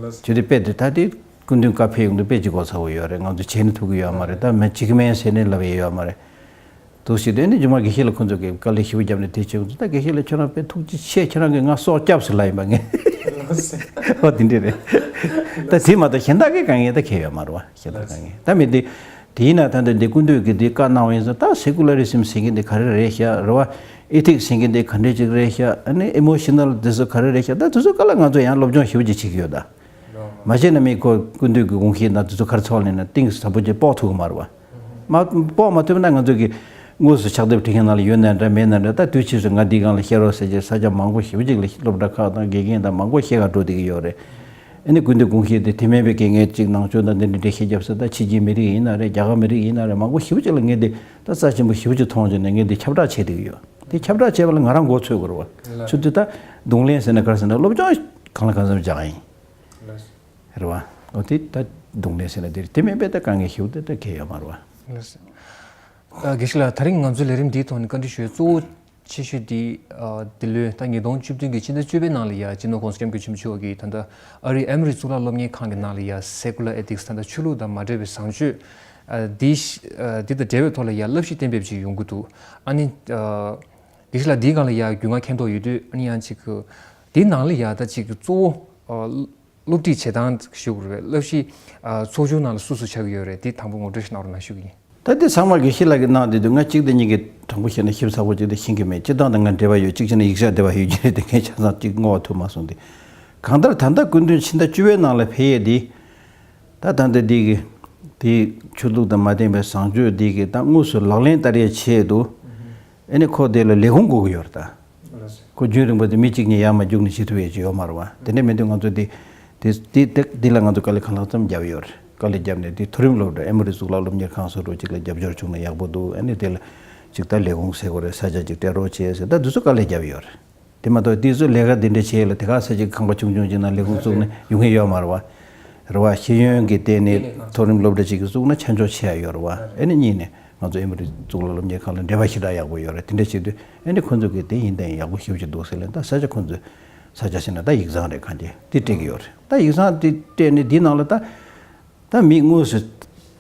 ལགས་སོ། ཇུ་དེ་དཔེ་དེ་ད་དེ་སྐུ་མདུན་བཀའ་ཕེབས་ཡོང་དུས་དཔེ་ཅིག་གོ་ཚ་བོ་ཡོད་རེད། ང་ཚོ་བྱེད་ནི་ཐུབ་ཀྱི་ཡོད་མ་རེད། ད་མི་བྱེད་ཀྱི་མེད་ཟེར་ནས་ལབ་ཡ་ཡོད་མ་རེད། འདུག་ཟེར་དུས་ཨ་ནི་རྗེས་མ་དགེ་བཤེས་ལགས་ཁོང་ཚོ་གིས་དཀའ་ལས་ཞེ་པོ་བརྒྱབ་ནས་དེ་བྱེད་དགོས་འདུག་ད་དགེ་བཤེས་ལགས་ཁྱོད་རང་དཔེ་ཐུགས་རྗེ་ཆེ། ཁྱོད་རང་གིས་ང་སྲོག་སྐྱབས་ཟེར་ལབ་ཡིན་པ་ངས། ལགས་སོ། ཨོ་དེ་འདྲ་རེད། ད་དེ་མ་གཏོགས་གཞན་དག་གི་དཀའ་ངལ་ད་གང་ཡང་ཡོད་མ་རེད་བ། ཞེ་དྲག་དཀའ་ངལ་ད་མེད་དེ། དེ་ཡིན་ན་ད་ལྟ་འདི་སྐུ་མདུན་གྱིས་འདི་བཀའ་གནང་བ་ཡིན་ཙང་ད་སེ་ཀུ་ལ་རི་སིམ་ཟེར་མཁན་འདི་ག་རེ་རེད་ཤག་རེད་བ། ཨེ་ཐིག་སི་ཟེར་མཁན་འདི་ག་འདྲས་ཅིག་རེད་ཤག་ཨ་ནི་ཨི་མོ་ཤི་ནལ་འདི་ཚོ་ག་རེ་རེད་ཤག་ད་དེ་ཚོ་ག་ལ་ང་ཚོ་ཡང་སློབ་སྦྱོང་ཞེ་པོ་ཅིག་བྱེད་ཀྱི་ཡོད་ད། མ་བྱས་ན་མི་ཁོ་སྐུ་མདུན་གྱི་དགོངས་གཞི་ན་དེ་ཚོ་ག་རེ་ཚོགས་ལེན་ན་གཏིང་ཟབ་པོ་ཅིག་དཔོག་ཐུབ་ཀྱི་མ་རེད་བ། མ་དཔོག་མ་ཐུབ་ན་ང་ཚོ་གི་དངོས་སུ་ཕྱག་དེབ་བྲིས་མཁན་ནང་ལ་ཡོད་ན་འདྲ་མེད་ན་འདྲ། ད་དུས་ཕྱིས་སུ་ང་འདིའི་སྒང་ལ་བཤད་རོགས་ཟེར་གྱི་ས་ཆ་མང་པོ་ཞེ་པོ་ཅིག་ལ་སློབ་གྲྭ་ཁག་དང་དགེ་རྒན་དང་མང་པོ་བཤད་ག་འགྲོ་བསྡད་ཀྱི་ཡོད་རེད། ཨ་ནི་སྐུ་མདུན་དགོངས་གཞི་དེ་དེ་མིན་པའི་དཀའ་ངལ་ཅིག་ནང་ཆོས་དང་འདི་འདྲ་འགྲེལ་བཤད་བརྒྱབ་ས་ད་ཕྱི་རྒྱལ་མི་རིགས་ཡིན་ན་རེད། རྒྱ་གར་མི་རིགས་ཡིན་ན་རེད། མང་པོ་ཞེ་པོ་ཅིག་ལ་ངས་འདི་ད་རྩ་ཆེན་པོ་ཞེ་པོ་ཅིག་མཐོང་བྱས་ནས་ངས་འདི་ཁྱབ་བསྒྲགས་བྱས་བསྡད་ཀྱི་ཡོད། དེ་ཁྱབ་བསྒྲགས་བྱས་པ་ལ་ང་རང་མགོ་ཚོས་དགོས་རེད་བ། ཚོས་དུས་ད་གདོང་ལེན་ཟེར་ན་ག་རེ་ཟེར་ན་སློབ་སྦྱོང་གང་ལ་གང་འཚམ་རྒྱག་ཡིན། རེད་བ། འོ་དེ་ད་གདོང་ལེན་ཟེར་ན་དེ་རེད། དེ་མིན་པའི་ད་དཀའ་ངལ་ཞེ་པོ་དེ་ད་གང་ཡང་ཡོད་མ་རེད་བ། ལགས་སོ། ཨ་དགེ་བཤེས་ལགས་ད་རིང་ང་ཚོའི་ལས་རིམ་འདིའི་ཐོག་ནས་བཀའ་འདྲི་ཞུ་ཡ་གཙོ་བོ་ཆེ་ཤོས་འདི་ཨ་འདི་ལོའི་ད་ཉིས་སྟོང་བཅུ་བདུན་གྱི་ཕྱི་ཟླ་བཅུ་པའི་ནང་ལ་ཡ་སྤྱི་ནོར་༸གོང་ས་༸སྐྱབས་མགོན་ཆེན་པོ་མཆོག་གིས་ད་ལྟ་ཨ་རིའི་ཨེ་མོ་རི་གཙུག་ལག་སློབ་གཉེར་ཁང་གི་ནང་ལ་ཡ་Secular Ethics ད་ལྟ་ཆོས་ལུགས་དང་མ་འབྲེལ་བའི་བཟང་སྤྱོད་ཨ་འདི་ཨ་འདི་དང་འབྲེལ་བའི་ཐོག་ལ་ཡ་བསླབ་གཞི་གཏན་འབེབས་ཅིག་ཡོང་གི་འདུག་ཨ་ནི་ཨ་དགེ་བཤེས་ལགས་འདིའི་སྒང་ལ་ཡ་རྒྱུས་མངའ་མཁྱེན་རྟོགས་ཡོད་དུས་ཨ་ནི་ཡང་ཅིག་འདིའི་ནང་ལ་ཡ་ད་ཅིག་གཙོ་བོ་ཨ། སློབ་ཁྲིད་བྱེད་སྟངས་ཞུ་དགོས་རེད། བསླབ་གཞི་ཨ་ཚོགས་ཆུང་ནང་ལ་སུ་སུ་ཆགས་ཀྱི་ཡོད་རེད། དེ་དང་པོ་ངོ་སྤྲོད་ཞིག་གནང་རོགས་གནང་ཞུ་གི་ཡིན། ད་དེ་ཚང་མ་དགེ་བཤེས་ལགས་ཀྱིས་གནང་བསྡད་དུས་ང་གཅིག་དང་གཉིས་ཀྱིས་དྲང་པོ་བཤད་ན་ཞིབ་ཚགས་པོ་ཅིག་དེ་ཤེས་ཀྱི་མེད། སྤྱིར་བཏང་དང་ང་འབྲེལ་བ་ཡོད། གཅིག་བྱས་ན་ཡིག་ཆ་འབྲེལ་བ་ཡོད་ཀྱི་རེད་དེ་ངས་ཆ་ཚང་གཅིག་བསྔོ་བ་ཐུབ་མ་སོང་སྟེ། གང་ལྟར་ད་ལྟ་སྐུ་མདུན་ཕྱི་ཟླ་བཅུ་པའི་ནང་ལ་ཕེབས་ཡས་དེ། ད་ད་ལྟ་འདི་གི་དེ་ཆོས་ལུགས་དང་མ་བརྟེན་པའི་བཟང་སྤྱོད་འདི་གི་ད་དངོས་སུ་ལག་ལེན་བསྟར་ཡས་ཆེད་དུ། ཨེ་ནི་ཁོ་དེ་ལ་ལས་ཁུངས་དགོས་ཀྱི་ཡོད་རེད་ད། ཁོ་རྒྱུན་རིང་པོ་དེ་མི་གཅིག་གཉིས་ཡར་མར་རྒྱུགས་ནས་བྱེད་ཐུབ་ཡས་ཅིག་ཡོད་མ་རེད་བ། དེ་འདྲ་མེད་དུས་ང་ཚོ་དེ་དེ་དེ་དེ་འདི་ལ་ང་ཚོ་དཀའ་ལས་གང་ལྷག་ཙམ་བརྒྱབ་ཡོད་རེད། དཀའ་ལས་བརྒྱབ་ནས་དེ་མཐོ་རིམ་སློབ་གྲྭ་ཨེ་མོ་རི་གཙུག་ལག་སློབ་གཉེར་ཁང་སོགས་རུ་ཅིག་ལ་རྒྱབ་སྐྱོར་བྱུང་ན་ཡག་པོ་འདུག་ཨ་ནི་དེ་ལ་ཅིག་ད་ལས་ཁུངས་ཟེར་དགོས་རེད། ས་ཆ་ཅིག་སྤྲད་རོགས་བྱས་ཟེར་ད་འདི་ཚོ་དཀའ་ལས་བརྒྱབ་ཡོད་རེད། དེ་མ་གཏོགས་དེ་ཚོ་ལས་ཀ་དེ་འདྲ་བྱས་ཡོད་ལ་དེ་ག་ས་ཅིག་ཁང་པ་ཆུང་ཆུང་ཅིག་ནང་ལས་ཁུངས་བཙུགས་ནས་ཡོང་མཁན་ཡོད་མ་རེད་བ། རེད་བ། ཤེས་ཡོན་གྱི་སྟེང་ནས་མཐོ་རིམ་སློབ་གྲྭ་ཅིག་གི་བཙུགས་ན་ཆ་འཇོག་ཆེ་ཡ་ཡོད་རེད་བ། ཨེ་ནི་གཉིས་ནས་ང་ཚོ་ཨེ་མོ་རི་གཙུག་ལག་སློབ་གཉེར་ཁང་ལ་འབྲེལ་བ་ཞེ་དྲག་ཡག་པོ་ཡོད་རེད། དེ་འདྲ་བྱེད་དུས་ཨེ་ནི་ཁོང་ཚོ་གིས་དེ་ཡིན་དང་ཡག་པོ་ཞེ་པོ་ཅིག་འདུག་ཟེར་ལན་ད་ས་ཆ་ཁོང་ཚོས་ས་ཆ་ཟེར་ན་ད་ཡིག་ཚང་རེད། གང་ཅི་དེ་སྤྲད་ཀྱི་ཡོད་རེད། ད་ཡིག་ཚང་དེ་སྤྲད་ནས་འདི་ནང་ལ་ད་ད་མི་དངོས་སུ་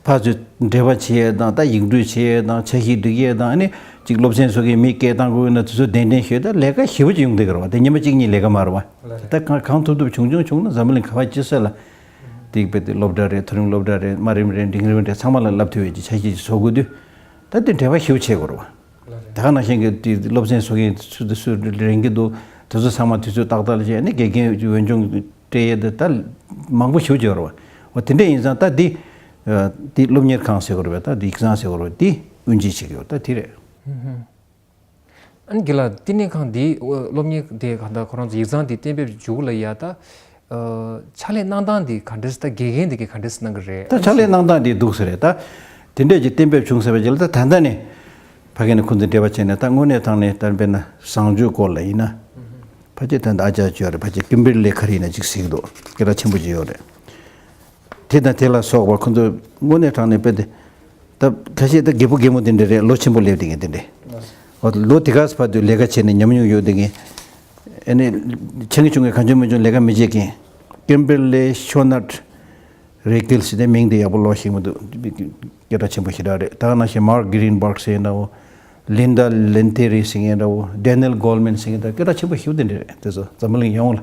ཕར་ཚུར་འབྲེལ་བ་བྱེད་ཡས་དང་ད་ཡིག་འབྲུ་བྱེད་ཡས་དང་འཆར་གཞི་སྒྲིག་ཡས་དང་ཨ་ནི་ཅིག་སློབ་ཚན་སོགས་ཀྱི་མི་སྐད་བཏང་དགོས་ན་དེ་ཚོ་གདན་འདྲེན་ཞུས་ད་ལས་ཀ་ཞེ་པོ་ཅིག་ཡོང་བསྡད་ཀྱི་རེད་བ། དེ་ཉི་མ་གཅིག་གཉིས་ལས་ཀ་མ་རེད་བ། ད་གང་གང་ཐུབ་ཐུབ་བྱུང་བྱུང་བྱུང་ན་འཛམ་བུ་གླིང་ག་བ་ཅི་ས་ལ་དེ་དཔེ་དེ་སློབ་གྲྭ་རེད། མཐོ་རིམ་སློབ་གྲྭ་རེད། དམའ་རིམ་རེད། འབྲིང་རིམ་རེད། ཚང་མ་ལ་བསླབ་ཐུབ་ཡས་ཀྱི་འཆར་གཞི་ཅིག་བཟོ་དགོས་དུས་ད་དེ་འབྲེལ་བ་ཞེ་པོ་བྱེད་དགོས་རེད་བ། ད་ག་ནང་བཞིན་གྱི་དེ་སློབ་ཚན་བཟོ་མཁན་སུ་དང་སུ་རན་གྱི་འདུག་དེ་ཚོ་ཚང་མ་དུས་ཚོད་ཏག་ཏག་ལ་བྱས་ནས་དགེ་རྒན་འོས་སྦྱོང་སྤྲད་ཡས་དེ་ད་མང་པོ་ཞེ་པོ་ཅིག་ཡོད་རེད་བ། འོ་དེ་འདྲ་ཡིན་ཙང་ད་འདི་ ཨ། དེ་སློབ་གཉེར་ཁང་ཟེར་དགོས་རེད་པས། ད་དེ་ཡིག་ཚང་ཟེར་དགོས་རེད་པས། དེ་དབུ་འབྱེད་བྱེད་ཀྱི་ཡོད། ད་དེ་རེད། ཨ་ནི་རྒན་ལགས། བསྟི་གནས་ཁང་འདི་སློབ་གཉེར་དེ་ག་ད་ཁོ་རང་ཚོ་ཡིག་ཚང་འདི་གཏན་འབེབས་འཇུག་ལ་ཡ་ད། ཨ། ཕྱག་ལས་གནང་སྟངས་འདི་ག་འདྲས། ད་དགེ་རྒན་འདི་གིས་ག་འདྲས་གནང་གི་རེད། ད་ཕྱག་ལས་གནང་སྟངས་འདི་འདུག་ཟེར་རེད། ད་དེ་འདྲས་ཀྱི་གཏན་འབེབས་བྱུང་ཟེར་བ་ཅིག་ལ། ད་ད་ལྟ་ནས་ཕ་གི་ནས་ཁོང་ཚོ་འབྲེལ་བ་བྱས་ནས། ད་དངོས་གནས་དྲང་གནས་ད་དཔེར་ན་བཟང་སྤྱོད་སྐོར་ལ་ཡིན་ན། ཕལ་ཆེར་ད་ལྟ་ཨ་ཅག་ཅིག་ཡོད་རེད། ཕལ་ཆེར་ཀིམ་བར་ལེ་ག་རེ་ཡིན་ན་ཅིག་གཟིགས་འདུག་སྐད་གྲགས་ཆེན་པོ་ཅིག་ཡོད་རེད། དེ་དང་དེ་ལ་སོགས་པ་ཁོ་ཚོ་དངོས་གནས་དྲང་གནས་དཔེ་དེ། ད་ཁ་ཤས་ད་རྒད་པོ་རྒད་མོ་དེ་འདྲ་རེད། ལོ་ཆེན་པོ་སླེབས་བསྡད་མཁན་དེ་འདྲ། འོ། ལོ་དེ་ག་ཙམ་བར་དུ་ལས་ཀ་བྱས་ནས་ཉམས་མྱོང་ཡོད་བསྡད་མཁན། ཨ་ནི་ཆེ་གི་ཆུང་གི་གང་བྱུང་མང་བྱུང་ལས་ཀ་མི་བྱེད་མཁན། ཀིམ་བར་ལེ་ཤོ་ནར་རེ་ཀིལ་ཟེར་དེ་མིང་དེ་ཡག་པོ་ཀློག་ཤེས་མི་འདུག་སྐད་གྲགས་ཆེན་པོ་ཞེ་དྲག་རེད། ད་ག་ནང་བཞིན་མར་གྷི་རིན་བྷག་ཟེར་འདྲ་བོ། ལིན་ཌ་ལེན་ཏེ་རི་ཟེར་མཁན་འདྲ་བོ། ཌེ་ནེལ་གོལ་མན་ཟེར་མཁན་འདྲ། སྐད་གྲགས་ཆེན་པོ་ཞེ་པོ་དེ་འདྲ་རེད། དེ་ཚོ་འཛམ་བུ་གླིང་ཡོངས་ལ།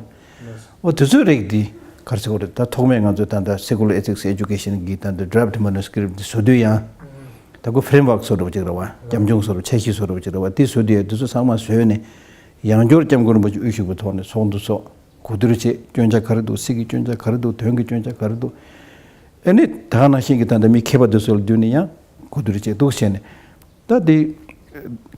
འོ། དེ་ཚོའི་རིགས་འདི་ག་རེ་ཟེར་དགོས་རེད། ད་ཐོག་མའི་ང་ཚོའི་ད་ལྟ་Secular Ethics Education གི་ད་ལྟ་draft manuscript འདི་བཟོ་དུས་ཡང་། ད་ཁོ་framework བཟོ་འདྲ་བོ་ཅིག་རེད་པ། སྐྱབས་འཇུག་བཟོ་འདྲ་བོ། འཆར་གཞི་བཟོ་འདྲ་བོ་ཅིག་རེད་པ། དེ་བཟོ་དུས་དེ་ཚོ་ཚང་མ་བཟོས་ནས། ཡང་བསྐྱར་སྐྱབས་མགོན་རིན་པོ་ཆེ་དབུ་བཞུགས་པའི་ཐོག་ནས་ཚོགས་འདུ་ཚོགས། གོ་བསྡུར་བྱས། སྐྱོན་ཆ་ག་རེ་འདུག་ཚིག་གི་སྐྱོན་ཆ་ག་རེ་འདུག་དོན་གྱི་སྐྱོན་ཆ་ག་རེ་འདུག་ཨ་ནི་ད་ག་ནང་བཞིན་གྱི་ད་ལྟ་མི་མཁས་པ་དེ་ཚོ་ལ་བསྡུས་ནས་ཡང་གོ་བསྡུར་བྱས་འདུག་བྱས་ནས། ད་དེ་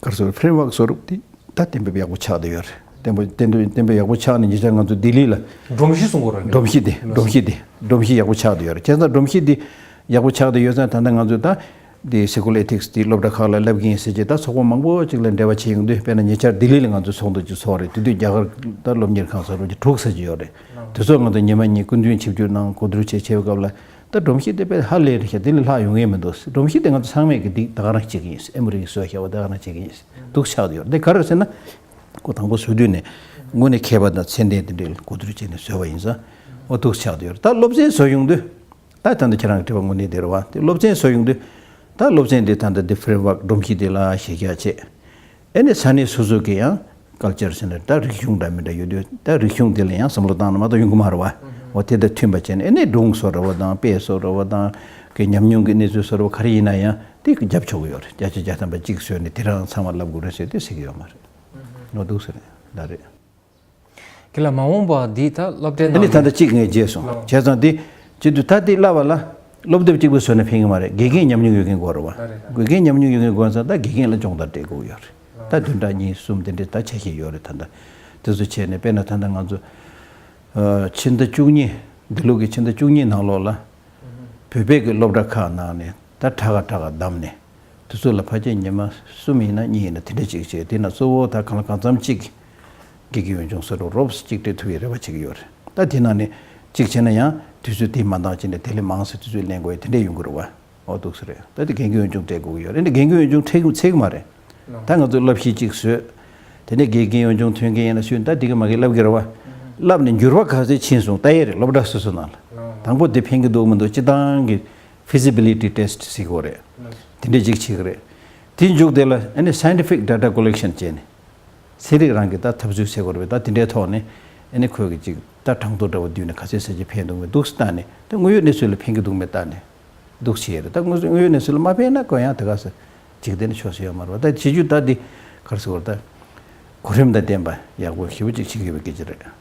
ག་རེ་ཟེར། framework བཟོ་རུབ་དེ་ད་གཏན་འབེབས་ཡག་པོ་ཆགས་བསྡད་ཡོད་རེད། གཏན་འབེབས་གཏན་འབེབས་གཏན་འབེབས་ཡག་པོ་ཆགས་ནས་ཉེ་ཆར་ང་ཚོ་ལྡི་ལི་ལ། སྒྲོམ་གཞི་བཟོ་དགོས་རེད། སྒྲོམ་གཞི་དེ། སྒྲོམ་གཞི་དེ། སྒྲོམ་གཞི་ཡག་པོ་ཆགས་བསྡད་ཡོད་རེད། བྱས་ཙང་སྒྲོམ་གཞི་དེ་ཡག་པོ་ཆགས་བསྡད་ཡོད་ཙང་། ད་ལྟ་ང་ཚོས་ད་དེ་Secular Ethics དེ་སློབ་གྲྭ་ཁག་ལ་བསླབ་ཀྱི་ཡིན་ཟེར་བྱས། ད་ཚོགས་པ་མང་པོ་ཅིག་ལ་འབྲེལ་བ་བྱས་ཡོང་དུས། དཔེར་ན་ཉེ་ཆར་ལྡི་ལི་ལ་ང་ཚོས་ཚོགས་འདུ་ཅིག་ཚོགས་རེད། དེ་དུས་རྒྱ་གར་ད་སློབ་གཉེར་ཁང་བཟོ་འདྲ་བོ་ཅིག་དྲུག་ཙམ་ཅིག་ཡོད་རེད། དེ་ཚོ་ང་ཚོ་ཉི་མ་གཉིས་སྐུ་མདུན་ཆིབས་བསྒྱུར་གནང་། གོ་བསྡུར་བྱས་བྱས་པའི་སྐབས་ལ། ད་སྒྲོམ་གཞི་དེ་དཔེ་ཧ་ལས་རེད་ཤག་དེ་ལས་ལྷག་ཡོང་ངེས་མི་འདུག་སྒྲོམ་གཞི་དེ་ང་ཚོ་ཚང་མས་ཀྱི་འདི་ད་ག་རང་བྱེད་ཀྱི་ཡིན། ཨེ་མོ་རི་གིས་བཟོས་བཞག་པ་ད་ག་རང་བྱེད་ཀྱི་ཡིན་འདུག་ཆགས་བསྡད་ཡོད་རེད། དེ་ག་རེ་ཟེར་ན། ཁོ་དང་པོ་བཟོ་དུས་ནས་དངོས་གནས་མཁས་པ་དང་ཚད་ལྡན་དེ་འདྲའི་གོ་བསྡུར་བྱས་ནས་བཟོས་པ་ཡིན་ཙང་། འོ། འདུག་ཆགས་བསྡད་ཡོད་རེད། ད་སློབ་ཚན་བཟོ་ཡོང་དུས། ད་ད་ལྟ་ཁྱེད་རང་གི་དྲི་བ་དངོས་གནས་དེ་རེད་པ། དེ་སློབ་ཚན་བཟོ་ཡོང་དུས། ད་སློབ་ཚན་དེ་ད་ལྟ་འདི་framework སྒྲོམ་གཞི་དེ་ལ་གཞི་རྒྱ་བྱས། ཨ་ནི་ས་གནས་སོ་སོ་གི་ཡང་culture ཟེར་ན། ད་རིག་གཞུང་འདྲ་མི་འདྲ་ཡོད་དུས། ད་རིག་གཞུང་དེ་ལ་ཡང་བསམ་བློ་བཏང་ན་མ་གཏོགས་ཡོང་གི་མ་རེད་པ། འོ། དེ་དང་མཐུན་པ་བྱས་ནས། ཨ་ནི་སྒྲུང་བཟོ་འདྲ་བོ་དང་། དཔེ་བཟོ་འདྲ་བོ་དང་། གི་ཉམས་མྱོང་གི་གནས་ཚུལ་བཟོ་འདྲ་བོ་ག་རེ་ཡིན་ན་ཡང་དེ་རྒྱབ་ཆོག་གི་ཡོད་རེད། བརྒྱ་ཆ་བརྒྱ་ཐམ་པ་གཅིག་བཟོས་ནས་དེ་རང་ཚང་མ་བསླབ་དགོས་རེད་ཟེར་དེ་ཟེར་གྱི་ཡོད་མ་རེད། འོ། འདུག་ཟེར་ནས་ད་རེད། དེ་ལ་མ་འོངས་པ་འདི་ད་སློབ་གྲྭའི་ཨ་ནི་ནང་ད་ལྟ་གཅིག་ངས་བརྗེད་སོང་། ལགས། བྱས་ཙང་དེ་བྱེད་དུས། ད་དེ་བསླབ་པ་ལ་སློབ་དེབ་གཅིག་པུ་བཟོས་ན་ཕན་གྱི་མ་རེད། དགེ་རྒན་ཉམས་མྱོང་ཡོད་མཁན་དགོས་རེད་པ། ལགས་རེད། དགེ་རྒན་ཉམས་མྱོང་ཡོད་མཁན་དགོས་ཙང་། ད་དགེ་རྒན་ལ་སྦྱོང་བརྡར་སྤྲད་དགོས་ཀྱི་ཡོད་རེད། ད་བདུན་ཕྲག་གཉིས་གསུམ་དེ་འདྲའི་ད་འཆར་གཞི་ཡོད་རེད། ད་ལྟ་དེ་ཚོ་བྱས་ནས། དཔེར་ན་ད་ལྟ་ང་ཚོ་ཨ་ཕྱི་ཟླ་བཅུ་གཉིས། འདི་ལོ་གི་ཕྱི་ཟླ་བཅུ་གཉིས་ནང་ལོགས་ལ་བོད་པའི་གི་སློབ་གྲྭ་ཁག་ནང་ནས་ད་དྲག་ག་དྲག་ག་བདམས་ནས། དེ་ཚོ་ལ་ཕལ་ཆེར་ཉི་མ་གསུམ་ཡིན་ན་གཉིས་ཡིན་ན་དེ་འདྲ་ཅིག་བྱས། དེ་ན་གཙོ་བོ་ད་གང་ལ་གང་འཚམ་ཅིག་དགེ་རྒན་ཡོན་ཆུང་བཟོ་འདྲ་རོབ་ཙམ་ཅིག་སྤྲད་ཐུབ་པའི་རེ་བ་བྱེད་ཀྱི་ཡོད་རེད། ད་དེ་ནང་ནས་ཅིག་བྱས་ན་ཡང་དུས་ཚོད་དེ་མ་འདང་བྱས་ནས་དེ་ལས་མང་ཙམ་དུས་ཚོད་ལེན་དགོས་ཡ་དེ་འདྲ་ཡོང་གི་རེད་པ། འོ། འདུག་སེ་རེད། ད་དེ་དགེ་རྒན་ཡོན་ཆུང་སྤྲད་དགོས་ཀྱི་ཡོད་རེད། འདི་དགེ་རྒན་ཡོན་ཆུང་སྤྲད་ཀྱི་ཚད་ཀྱི་མ་རེད། ད་ང་ཚོ་བསླབ་གཞི་གཅིག་བཟོས། དེ་ནས་དགེ་རྒན་ཡོན་ཆུང་ཐོན་མཁན་ཡིན་ན་སུ་ཡིན། ད་དེ་གི་མ་གི་བསླབ་ཀྱི་རེད་པ། བསླབ་ནས་འགྱུར་བ་ག་ཚོད་ཕྱིན་སོང་ལྟ་ཡས་རེད། སློབ་གྲྭ་སོ་སོ་ནང་ལ། དང་པོ་དེ་ཕན་གྱི་འདུག་མི་འདུག་སྤྱིར་བཏང་གི་feasibility test ཟེར་གྱི་ཡོད་རེད། དེ་འདྲས་ཅིག་བྱེད་ཀྱི་རེད། དེའི་མཇུག་དེ་ལ་ཨ་ནི་scientific data collection བྱས་ནས། ཚན་རིག་རང་གི་ད་འཐབ་རྩོད་བྱེད་དགོས་རེད་པས། ད་དེ་འདྲའི་ཐོག་ནས་ཨ་ནི་ཁོས་གི་ཅིག་ད་གྲངས་ཐོ་འདྲ་བོ་བསྡུས་ནས་ག་ཚོད་ཟེར་གྱི་ཕན་འདུག་མི་འདུག་ཟེར་ལྟ་ནས། ད་དངོས་ཡོད་གནས་ཚུལ་ལ་ཕན་གྱི་འདུག་མེད་ལྟ་ནས། འདུག་བྱས་རེད། ད་དངོས་དངོས་ཡོད་གནས་ཚུལ་ལ་མ་ཕན་ན་ཁོ་ཡང་དེ་ག་ས་ཅིག་བསྡད་ན་ཆོག་ས་ཡོད་མ་རེད་པ། ད་བྱེད་རྒྱུ་ད་འདི་ག་རེ་ཟེར་དགོས་རེད། ད་གོ་རིམ་དང་ལྡན་པ་ཡག་པོ་ཞེ་པོ་ཅིག་བྱེད་ཀྱི་ཡོད་པའི་སྐད་ཆ་རེད།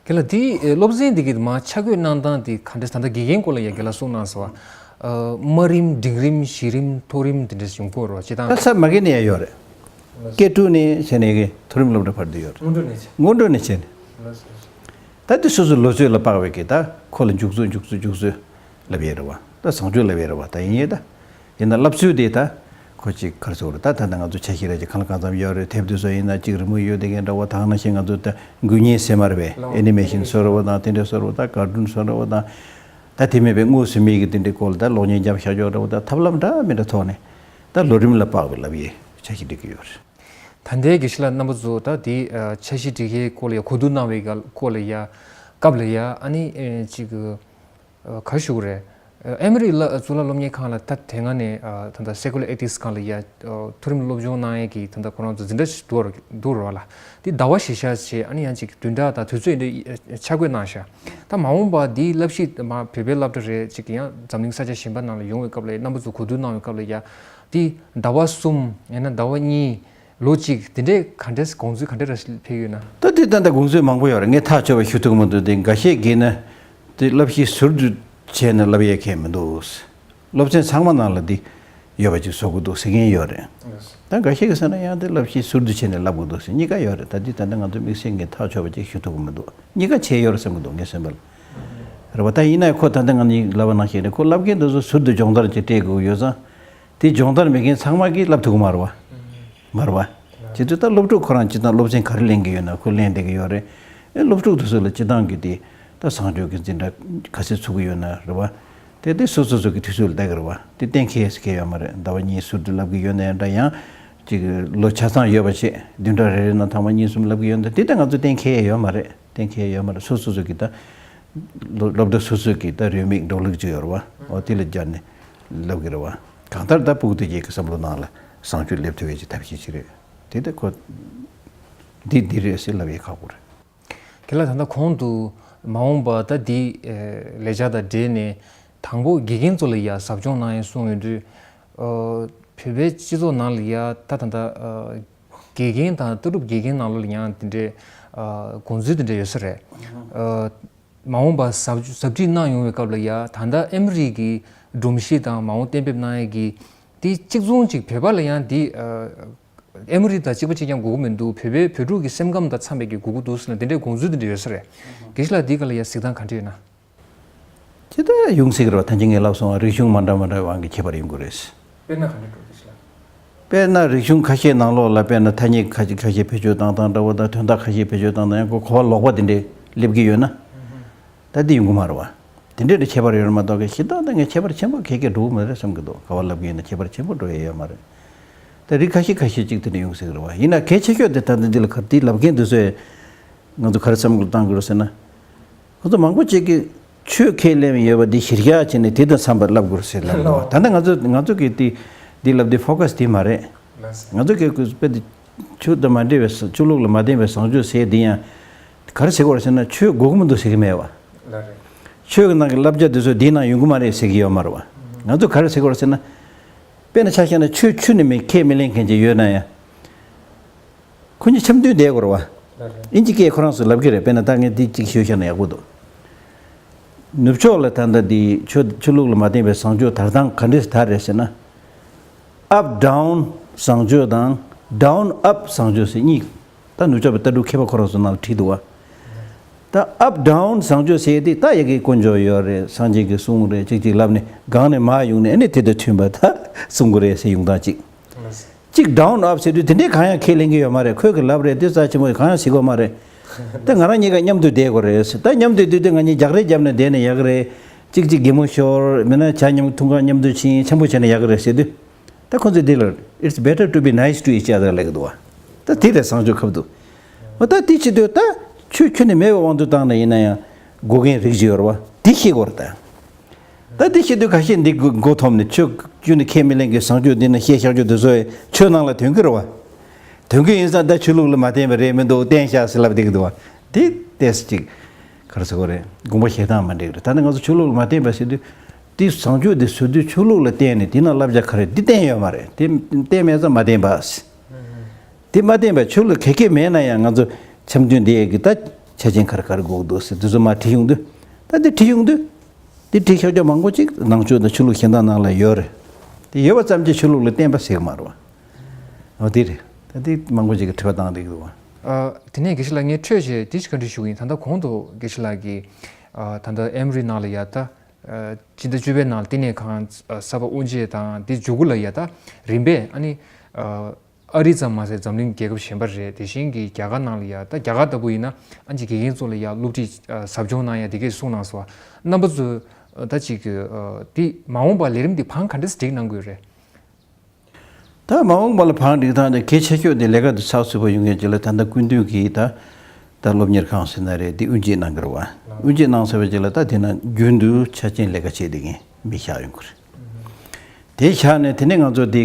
རྒན་ལགས། དེ་སློབ་ཚན་འདི་གི་མར་ཆ་བགོས་གནང་སྟངས་དེ་ག་འདྲས། ད་ལྟ་དགེ་རྒན་སྐོར་ལ་ཡ་རྒན་ལགས་གསུངས་གནང་སོང་བ། ཨ། དམའ་རིམ། འབྲིང་རིམ། གཞི་རིམ། མཐོ་རིམ་དེ་འདྲས་ཡོང་གི་ཡོད་རེད་པ། སྤྱིར་བཏང་། ད་ས་མ་གི་ནས་ཡ་ཡོད་རེད། སྐྱེ་དྲུག་ནས་བྱས་ནས་གི་མཐོ་རིམ་སློབ་གྲྭ་བར་དུ་ཡོད་རེད། སྔོན་འགྲོ་ནས་བྱས། སྔོན་འགྲོ་ནས་བྱས་ནས། ད་དེ་སོ་སོའི་ལོ་ཚོད་ལ་དཔག་པའི་གི་ད་ཁོ་ལ་མཇུག་རྫོགས་མཇུག་རྫོགས་མཇུག་རྫོགས་ལབ་ཡས་རེད་པ། ད་བཟང་སྤྱོད་ལབ་ཡས་རེད་པ། ད་ཡིན་ཡས་ད། ཡིན་ན་བསླབ་ཚུལ་དེ་ད་ཁོ་ཅིག་ག་རེ་ཟེར་དགོས་རེད། ད་ད་ལྟ་ང་ཚོ་འཆར་གཞི་ར་ཅིག་གང་ལ་གང་འཚམ་ཡོད་རེད། དེབ་དེ་ཚོ་ཡིན་ན་ཅིག་རི་མོ་ཡོད་དེ་གན་འདྲ་བོ། ད་ག་ནང་བཞིན་ང་ཚོ་ད་འགུལ་བརྙན་ཟེར་མ་རེད་པས། ཨེ་ནི་མེ་ཤིན་བཟོ་འདྲ་བོ་དང་། དེ་འདྲ་བཟོ་འདྲ་བོ་དང་། ཀར་ཊུན་བཟོ་འདྲ་བོ་དང་། ད་དེ་མིན་པའི་དངོས་སུ་མི་གི་དེ་འདྲའི་སྐོར་ལ་ད་གློག་བརྙན་རྒྱབ་བཞག་ཆོག་འདྲ་བོ། ད་ཐབས་ལམ་འདྲ་མི་འདྲ་ཐོག་ནས་ད་ལོ་རིམ་ལ་དཔག་པའི་ལབ་ཡས་འཆར་གཞི་སྒྲིག་གི་ཡོད་རེད། ད་ལྟའི་དགེ་བཤེས་ལགས་རྣམ་པ་ཚོ་ད་དེ་འཆར་གཞི་སྒྲིག་ཡས་སྐོར་ལ་ཡ་གོ་བསྡུར་གནང་བའི་སྐོར་ལ་ཡ་སྐབས་ལ་ཡ། ཨ་ནི་ཅིག་ག་རེ་ཞུ་དགོས་རེད། ཨེ་མོ་རི་ལ་གཙུག་ལག་སློབ་གཉེར་ཁང་ལ་ད་དེ་སྔ་ནས་ད་ལྟ་Secular Ethics ཁང་ལ་ཡ་མཐོ་རིམ་སློབ་སྦྱོང་གནང་ཡས་ཀྱི་ད་ལྟ་ཁོ་རང་ཚོ་འཛིན་གྲྭ་ཞིག་འདུག་འདུག་རེད་པ་ལགས། དེ་ཟླ་བ་བཞི་ཤ་བྱས། ཨ་ནི་ཡང་ཅིག་བདུན་ཕྲག་དང་དུས་ཚོད་འདི་ཆ་བགོས་གནང་ཤག་ད་མ་འོངས་པ་འདིའི་བསླབ་གཞི་མ་བོད་པའི་སློབ་གྲྭ་རེད་ཅིག་ཡང་འཛམ་གླིང་ས་ཆ་གཞན་པ་ནང་ལ་ཡོང་བའི་སྐབས་ལ་ཡ། རྣམ་པ་ཚོ་གོ་བསྡུར་གནང་བའི་སྐབས་ལ་ཡ། དེ་ཟླ་བ་གསུམ་ཡང་ན་ཟླ་བ་གཉིས། ལོ་གཅིག་དེ་འདྲའི་ག་འདྲས་གོང་ཚད་ག་འདྲ་ར་ཕེབས་ཡོད་ན། ད་དེ་ད་ལྟ་གོང་ཚད་མང་པོ་ཡོད་རེད། ངས་ཐག་ཆོད་པ་ཞུ་ཐུབ་ཀྱི་མི་འདུག་དེ་འགའ་ཤས་ཀྱིས་ན་དེ་བསླབ་གཞི་ཟུར་དུ་ བྱས་ནས་བསླབ་ཡས་ཁེལ་མི་འདུག་སློབ་ཚན་ཚང་མ་ནང་ལ་འདི་ཡོད་པ་ཅིག་བཟོ་དགོས་འདུག་ཟེར་མཁན་ཡོད་རེད། ད་འགའ་ཤས་ཀྱིས་ཟེར་ན་ཡང་འདི་བསླབ་གཞི་ཟུར་དུ་བྱས་ནས་བསླབ་དགོས་འདུག་ཟེར། གཉིས་ཀ་ཡོད་རེད། ད་འདི་ད་ལྟ་ང་ཚོ་དམིགས་བསལ་གྱི་ཐག་ཆོད་པ་ཅིག་ཞུ་ཐུབ་ཀྱི་མི་འདུག་གཉིས་ཀ་བྱས་ཡོད་རེད་བསམ་གྱི་འདུག་ངས་བསམ་པ་ལ། རེད་བ། ད་ཡིན་ན་ཡང་ཁོ་ད་ལྟ་ང་གཉིས་ལབ་པ་ནང་བཞིན་རེད། ཁོ་བསླབ་མཁན་དེ་ཚོ་ཟུར་དུ་སྦྱོང་བརྡར་ཅིག་སྤྲད་དགོས་ཡོད་ཙང་། དེ་སྦྱོང་བརྡར་མེད་མཁན་ཚང་མ་གིས་བསླབ་ཐུབ་ཀྱི་མ་རེད་བ། མ་རེད་བ། བྱེད་དུས་ད་སློབ་ཕྲུག་ཁོ་རང་སྤྱིར་བཏང་སློབ་ཚན་ག་རེ་ལེན་གྱི་ཡོད་ན་ཁོ་ལེན་བསྡད་ཀྱི་ཡོད་རེད། ཨེ་སློབ་ཕྲུག་དེ་ཚོ་ལ་སྤྱིར་བཏང་གི་དེ་ད་བཟང་སྤྱོད་ཀྱི་འཛིན་གྲྭ་ག་ཚོད་ཚུགས་ཀྱི་ཡོད་ན་རེད་བ། དེ་དེ་སོ་སོ་སོ་གི་དུས་ཚོད་ལ་བསྡད་ཀྱི་རེད་བ། དེ་གཏན་འཁེལ་ཟེར་མཁན་ཡོད་མ་རེད། ཟླ་བ་གཉིས་ཟུར་དུ་བསླབ་ཀྱི་ཡོད་ན་ཡང་འདྲ། ཡང་ཅིག་ལོ་ཆ་ཚང་ཡོད་པ་བྱས་བདུན་ཕྲག་རེ་རེ་ནང་ཐེངས་མ་གཉིས་གསུམ་བསླབ་ཀྱི་ཡོད་ན་དེ་ད་ང་ཚོ་གཏན་འཁེལ་ཡོད་མ་རེད། གཏན་འཁེལ་ཡོད་མ་རེད། སོ་སོ་སོ་གི་ད་སློབ་སློབ་གྲྭ་སོ་སོ་གི་ད་རེའུ་མིག་འགྲོ་ལུགས་ཅིག་ཡོད་རེད་བ། འོ་དེ་ལ་སྦྱར་ནས་བསླབ་ཀྱི་རེད་བ། གང་ལྟར་ད་ཕྲུ་གུ་དེ་གྱད་ཀྱི་བསམ་བློ་ནང་ལ་བཟང་སྤྱོད་སླེབས་ཐུབ་ཡས་ཀྱི་ཐབས་ཤེས་ཅིག་རེད། དེ་ད་ཁོ་འདི་འདི་རེད་ཟེར་ལབ་ཡས་ཁག་པོ་རེད། ཁྱེད་ལ་ད་ལྟ་གོང་དུ་མ་འོངས་པ་ད་འདི་ལས་འཆར་དང་འབྲེལ་ནས་དང་པོ་དགེ་རྒན་ཚོ་ལ་ཡ་ཟབ་སྦྱོང་གནང་ཡས་གསུངས་ཡོད་དུས། བོད་པའི་སྤྱི་ཚོགས་ནང་ལ་ཡ་ད་ད་ལྟ་དགེ་རྒན་དང་ལྟ་གྲུབ་དགེ་རྒན་ནང་ལོགས་ལ་ཡང་དེ་འདྲའི་དགོངས་ཚུལ་དེ་འདྲ་ཡོད་ས་རེད། མ་འོངས་པ་ཟབ་ཟབ་ཁྲིད་གནང་ཡོང་བའི་སྐབས་ལ་ཡ་ད་ལྟ་ཨེ་མོ་རི་གི་སྒྲོམ་གཞི་དང་མ་འོངས་གཏན་འབེབས་གནང་ཡས་ཀྱི་དེ་གཅིག་མཚུངས་གཅིག་བོད་པ་ལ་ཡང་དེ་ཨེ་མོ་རི་དང་གཅིག་པ་གཅིག་རྐྱང་དགོས་ཀྱི་མི་འདུག་བོད་པའི་བོད་ཕྲུག་གི་སེམས་ཁམས་དང་འཚམ་པའི་གི་དགོས་ཀྱི་འདུག་ཟེར་ན་དེ་འདྲའི་དགོངས་ཚུལ་དེ་འདྲ་ཡོད་ས་རེད། དགེ་བཤེས་ལགས་འདིའི་སྒང་ལ་ཡ་གཟིགས་སྟངས་ག་འདྲ་ཡོད་ན། ཇི་ལྟར་ཡོང་སྲིད་ཀྱི་རེད་བ། ད་ཅི་ངས་ལབ་སོང་བ། རིག་གཞུང་མ་འདྲ་མ་འདྲ་བའི་དབང་གིས་ཁྱད་པར་ཡོང་གི་རེད། དཔེར་ན་ག་འདྲ་འགྲོ་གི་ཤག་དཔེར་ན་རིག་གཞུང་ཁ་ཤས་ནང་ལོགས་ལ་དཔེར་ན་ཐ་སྙད་ཁ་ཤས་ཁ་ཤས་བེད་སྤྱོད་བཏང་སྟངས་འདྲ་བོ་དང་དོན་དག་ཁ་ཤས་བེད་སྤྱོད་བཏང་སྟངས་ཡང་གོ་གོ་བ་ལོག་པ་དེ་འདྲས་སླེབས་ཀྱི་ཡོད་ན། ད་འདི་ཡོང་གི་མ་རེད་བ། དེ་འདྲས་ལ་ཁྱད་པར་ཡོད་མ་གཏོགས་གཞི་བདག་ད་ངས་ཁྱད་པར་ཆེན་པོ་ག་གེ་འགྲོ་གི་མ་རེད་བསམ་གྱི་འདུག་ག་བ་ལབ་ཀྱི་ཡིན་ན་ཁྱད་པར་ཆེན་པོ་འགྲོ་ཡས་ཡོད་མ་རེད། ད་རིགས་ཁ་ཤས་ཁ་ཤས་ཅིག་དེ་འདྲས་ཡོང་སྲིད་ཀྱི་རེད་བ། ཡིན་ན་གལ་ཆེ་ཤོས་དེ་ད་ལྟ་འདི་ལ་ག་རེ་འདི་ལབ་མཁན་དེ་ཚོས་ང་ཚོ་ག་རེ་བསམ་བློ་བཏང་དགོས་རེད་ཟེར་ན། ཁོ་ཚོ་མང་པོ་ཅིག་གིས་ཆོས་ཁས་ལེན་ཡོད་པ་འདི་གཞིར་བཞག་བྱས་ནས་དེ་དང་འཚམས་པར་ལབ་དགོས་ཟེར་ལབ་ལོ། ད་ལྟ་ང་ཚོ་ང་ཚོ་གི་དེ་འདི་ལབ་དེ་ཕོ་ཁ་སི་དེ་མ་རེད། ང་ཚོ་གི་དཔེ་དེ་ཆོས་དང་མ་འབྲེལ་བའི་ཆོས་ལུགས་ལ་མ་བརྟེན་པའི་བཟང་སྤྱོད་ཟེར་དེ་ཡང་ག་རེ་ཟེར་དགོས་རེད་ཟེར་ན་ཆོས་དགོས་ཀྱི་མི་འདུག་ཟེར་གྱི་མེད་བ། ཆོས་ཀྱི་ནང་གི་བསླབ་བྱ་དེ་ཚོ་འདིའི་ནང་ཡོང་གི་མ་རེད་ཟེར་གྱི་ཡོད་མ་རེད་བ། ང་ཚོ་ག་རེ་ཟེར་དགོས་རེད་ཟེར་ན། དཔེར་ན་ཆ་བཞག་ན་ཆོས་ཁས་མི་ལེན་མཁན་ཅིག་ཡོད་ན་ཡང་། ཁོ་གཉིས་འཆམ་མཐུན་བསྡད་དགོས་རེད་བ། ཨིན་ཇི་སྐད་ཁོ་རང་ཚོས་ལབ་ཀྱི་རེད། དཔེར་ན་ད་ངས་འདི་གཅིག་ཤོད་བཞག་ན་ཡག་པོ་འདུག་ནུབ་ཕྱོགས་ལ་ད་ལྟ་འདི་ཆོས་ཆོས་ལུགས་ལ་མ་བརྟེན་པའི་བཟང་སྤྱོད་དར་སྟངས་ག་འདྲས་དར་རེད་ཟེར་ན། ཨབ་ཌའོན་བཟང་སྤྱོད་དང་ཌའོན་ཨབ་བཟང་སྤྱོད་ཟེར་གཉིས། ད་ནུབ་ཕྱོགས་པའི་ལྟ་གྲུབ་མཁས་པ་ཁོ་རང་ཚོ་ནང་ལ་བྲིས་འདུག་བ། ད་ཨབ་ཌའོན་བཟང་སྤྱོད་ཟེར་དེ་ད་ཡ་གི་དཀོན་མཆོག་ཡོད་རེད། སངས་རྒྱས་ཀྱི་གསུང་རེད། གཅིག་གཅིག་ལབ་ནས་སྒང་ནས་མར་ཡོང་ནས་ཨ་ནི་དེ་དང་མཐུན་པ་ད་གསུང་གི་རེད་ཟེར་ཡོང་སྟངས་གཅིག་གཅིག་ཌའོན་ཨབ་ཟེར་དུས་དེ་འདྲའི་གང་ཡང་ཁས་ལེན་གྱི་ཡོད་མ་རེད། ཁོས་གི་ལབ་རེད། དེ་རྩ་ཆེན་པོ་གང་ཡང་ཟེར་གྱི་ཡོད་མ་རེད། ད་ང་རང་གཉིས་ཀ་མཉམ་དུ་བསྡད་དགོས་རེད་ཟེར། ད་མཉམ་དུ་བསྡད་དུས་ང་གཉིས་རྒྱག་རེས་བརྒྱབ་ནས་བསྡད་ནས་ཡག་གི་རེད། གཅིག་གཅིག་གད་མོ་ཤོར་མིན་ན་ཇ་མཉམ་འཐུང་ག་མཉམ་དུ་ཕྱིན་འཆམ་པོ་བྱས་ནས་ཡག་གི་རེད་ཟེར་དུས། ད་ཁོ་ཚོས་འདི་ལ། It's better to be nice to each other ལབ་ཀྱི་འདུག་བ། ད་དེ་རེད་བཟང་སྤྱོད་ཁབ་འདུག་འོ་ད་དེ་བྱེད་དུས་ད་ཆོས་ཁྱོན་ནས་མེད་པའི་དབང་དུ་བཏང་ནས་ཡིན་ན་ཡང་དགོས་མཁན་རིགས་ཅིག་ཡོད་རེད་བ། དེ་ཤེས་དགོས་རེད་ད། ད་དེ་ཤེས་དུས་ཁ་ཤས་འདི་མགོ་མགོ་འཐོམ་ནས་ཆོས་ཁྱོན་ནས་ཁས་མི་ལེན་གྱི་བཟང་སྤྱོད་འདི་ན་བཤད་བཞག་རྒྱུ་དེ་ཚོ་ཆོས་ནང་ལ་ཐོན་གྱི་རེད་བ། ཐོན་གྱི་ཡིན་ཙང་ད་ཆོས་ལུགས་ལ་མ་བརྟེན་པ་རེད་མི་འདུག་བརྟེན་ཤག་ཟེར་ལབ་བསྡད་ཀྱི་འདུག་བ། དེ་ཏོག་ཙམ་ཅིག་ག་རེ་ཟེར་དགོས་རེད། དགོངས་པ་བཞེས་སྟངས་མ་འགྲིག་རེད། ད་ནི་ང་ཚོ་ཆོས་ལུགས་ལ་མ་བརྟེན་པ་ཟེར་དུས། དེ་བཟང་སྤྱོད་དེ་བཟོ་དུས་ཆོས་ལུགས་ལ་བརྟེན་ནས་དེ་ན་བསླབ་བྱ་ག་རེ་འདི་བསྟན་ཡོད་མ་རེད། དེ་བསྟན་མེད་ཙང་མ་བསྟན་པ། དེ་མ་བསྟན་པ་ཆོས་ལུགས་ག་གེ་མེད་ན་ཡང་ང་ཚོ་འཆམ་མཐུན་བསྡད་ཡས་ཀྱི་ད་ཆ་རྐྱེན་ག་རེ་ག་རེ་དགོས་འདུག་ཟེར་དེ་ཚོ་མར་བྲིས་ཡོང་དུས། ད་དེ་བྲིས་ཡོང་དུས། དེ་བྲིས་ཤག་ཅོག་མང་པོ་ཅིག་ནང་ཆོས་དང་ཆོས་ལུགས་གཞན་དག་ནང་ལ་ཡོད་རེད། དེ་ཡོད་པ་ཙམ་གྱིས་ཆོས་ལུགས་ལ་བརྟེན་པ་ཟེར་གྱི་མ་རེད་བ། འོ་དེ་རེད། ད་དེ་མང་པོ་ཅིག་གིས་དྲི་བ་བཏང་བསྡད་ཀྱི་འདུག་བ། ཨ། དེ་ནས་དགེ་བཤེས་ལགས་ངས་འཕྲོས་བྱས་དེ་ཞིག་བཀའ་འདྲི་ཞུ་གི་ཡིན། ད་ལྟ་གོང་དུ་དགེ་བཤེས་ལགས་ཀྱིས་ཨ། ད་ལྟ་ཨེ་མོ་རི་ནང་ལ་ཡ་ད་ཨ། སྤྱི་ཟླ་བཅུ་པའི་ནང་ལ་བསྟི་གནས་ཁང་གསར་པ་དབུ་འབྱེད་དང་དེ་མཇུག་གུ་ལ་ཡ་ད་རིམ་པས་ཨ་ནི་ཨ། ཨ་རི་ཙམ་མ་ཟད་འཛམ་གླིང་རྒྱལ་ཁབ་གཞན་པ་རེད། དེ་བཞིན་གྱི་རྒྱ་གར་ནང་ལ་ཡ་ད་རྒྱ་གར་ལྟ་བུ་ཡིན་ན་ཨ་ཅིག་དགེ་རྒན་ཚོ་ལ་ཡ་སློབ་ཁྲིད་ཨ། ཟབ་སྦྱོང་གནང་ཡ་དེ་གས་གསུངས་གནང་སོང་བ། རྣམ་པ་ཚོས་ད་ཅིག་ཨ། དེ་མ་འོངས་པར་ལས་རིམ་འདི་བང་ག་འདྲས་སྒྲིག་གནང་དགོས་རེད། ད་མ་འོངས་པ་ལ་བང་སྒྲིག་སྟངས་དེ་གལ་ཆེ་ཤོས་དེ་ལས་ཀ་དེ་ཚགས་ཚུད་པོ་ཡོང་ཡས་ཅིག་ལ་ད་ལྟ་སྐུ་མདུན་གྱིས་ད་ད་སློབ་གཉེར་ཁང་ཟེར་ན་རེད། དེ་དབུ་འབྱེད་གནང་གི་རེད་བ། དབུ་འབྱེད་གནང་ཚར་བའི་རྗེས་ལ་ད་དེ་ན་རྒྱུན་དུ་ཆ་རྐྱེན་ལས་ཀ་བྱེད་བསྡད་མཁན་མི་བཞག་ཡོང་གི་རེད། དེ་བཞག་ནས་དེ་ནས་ང་ཚོ་དེ་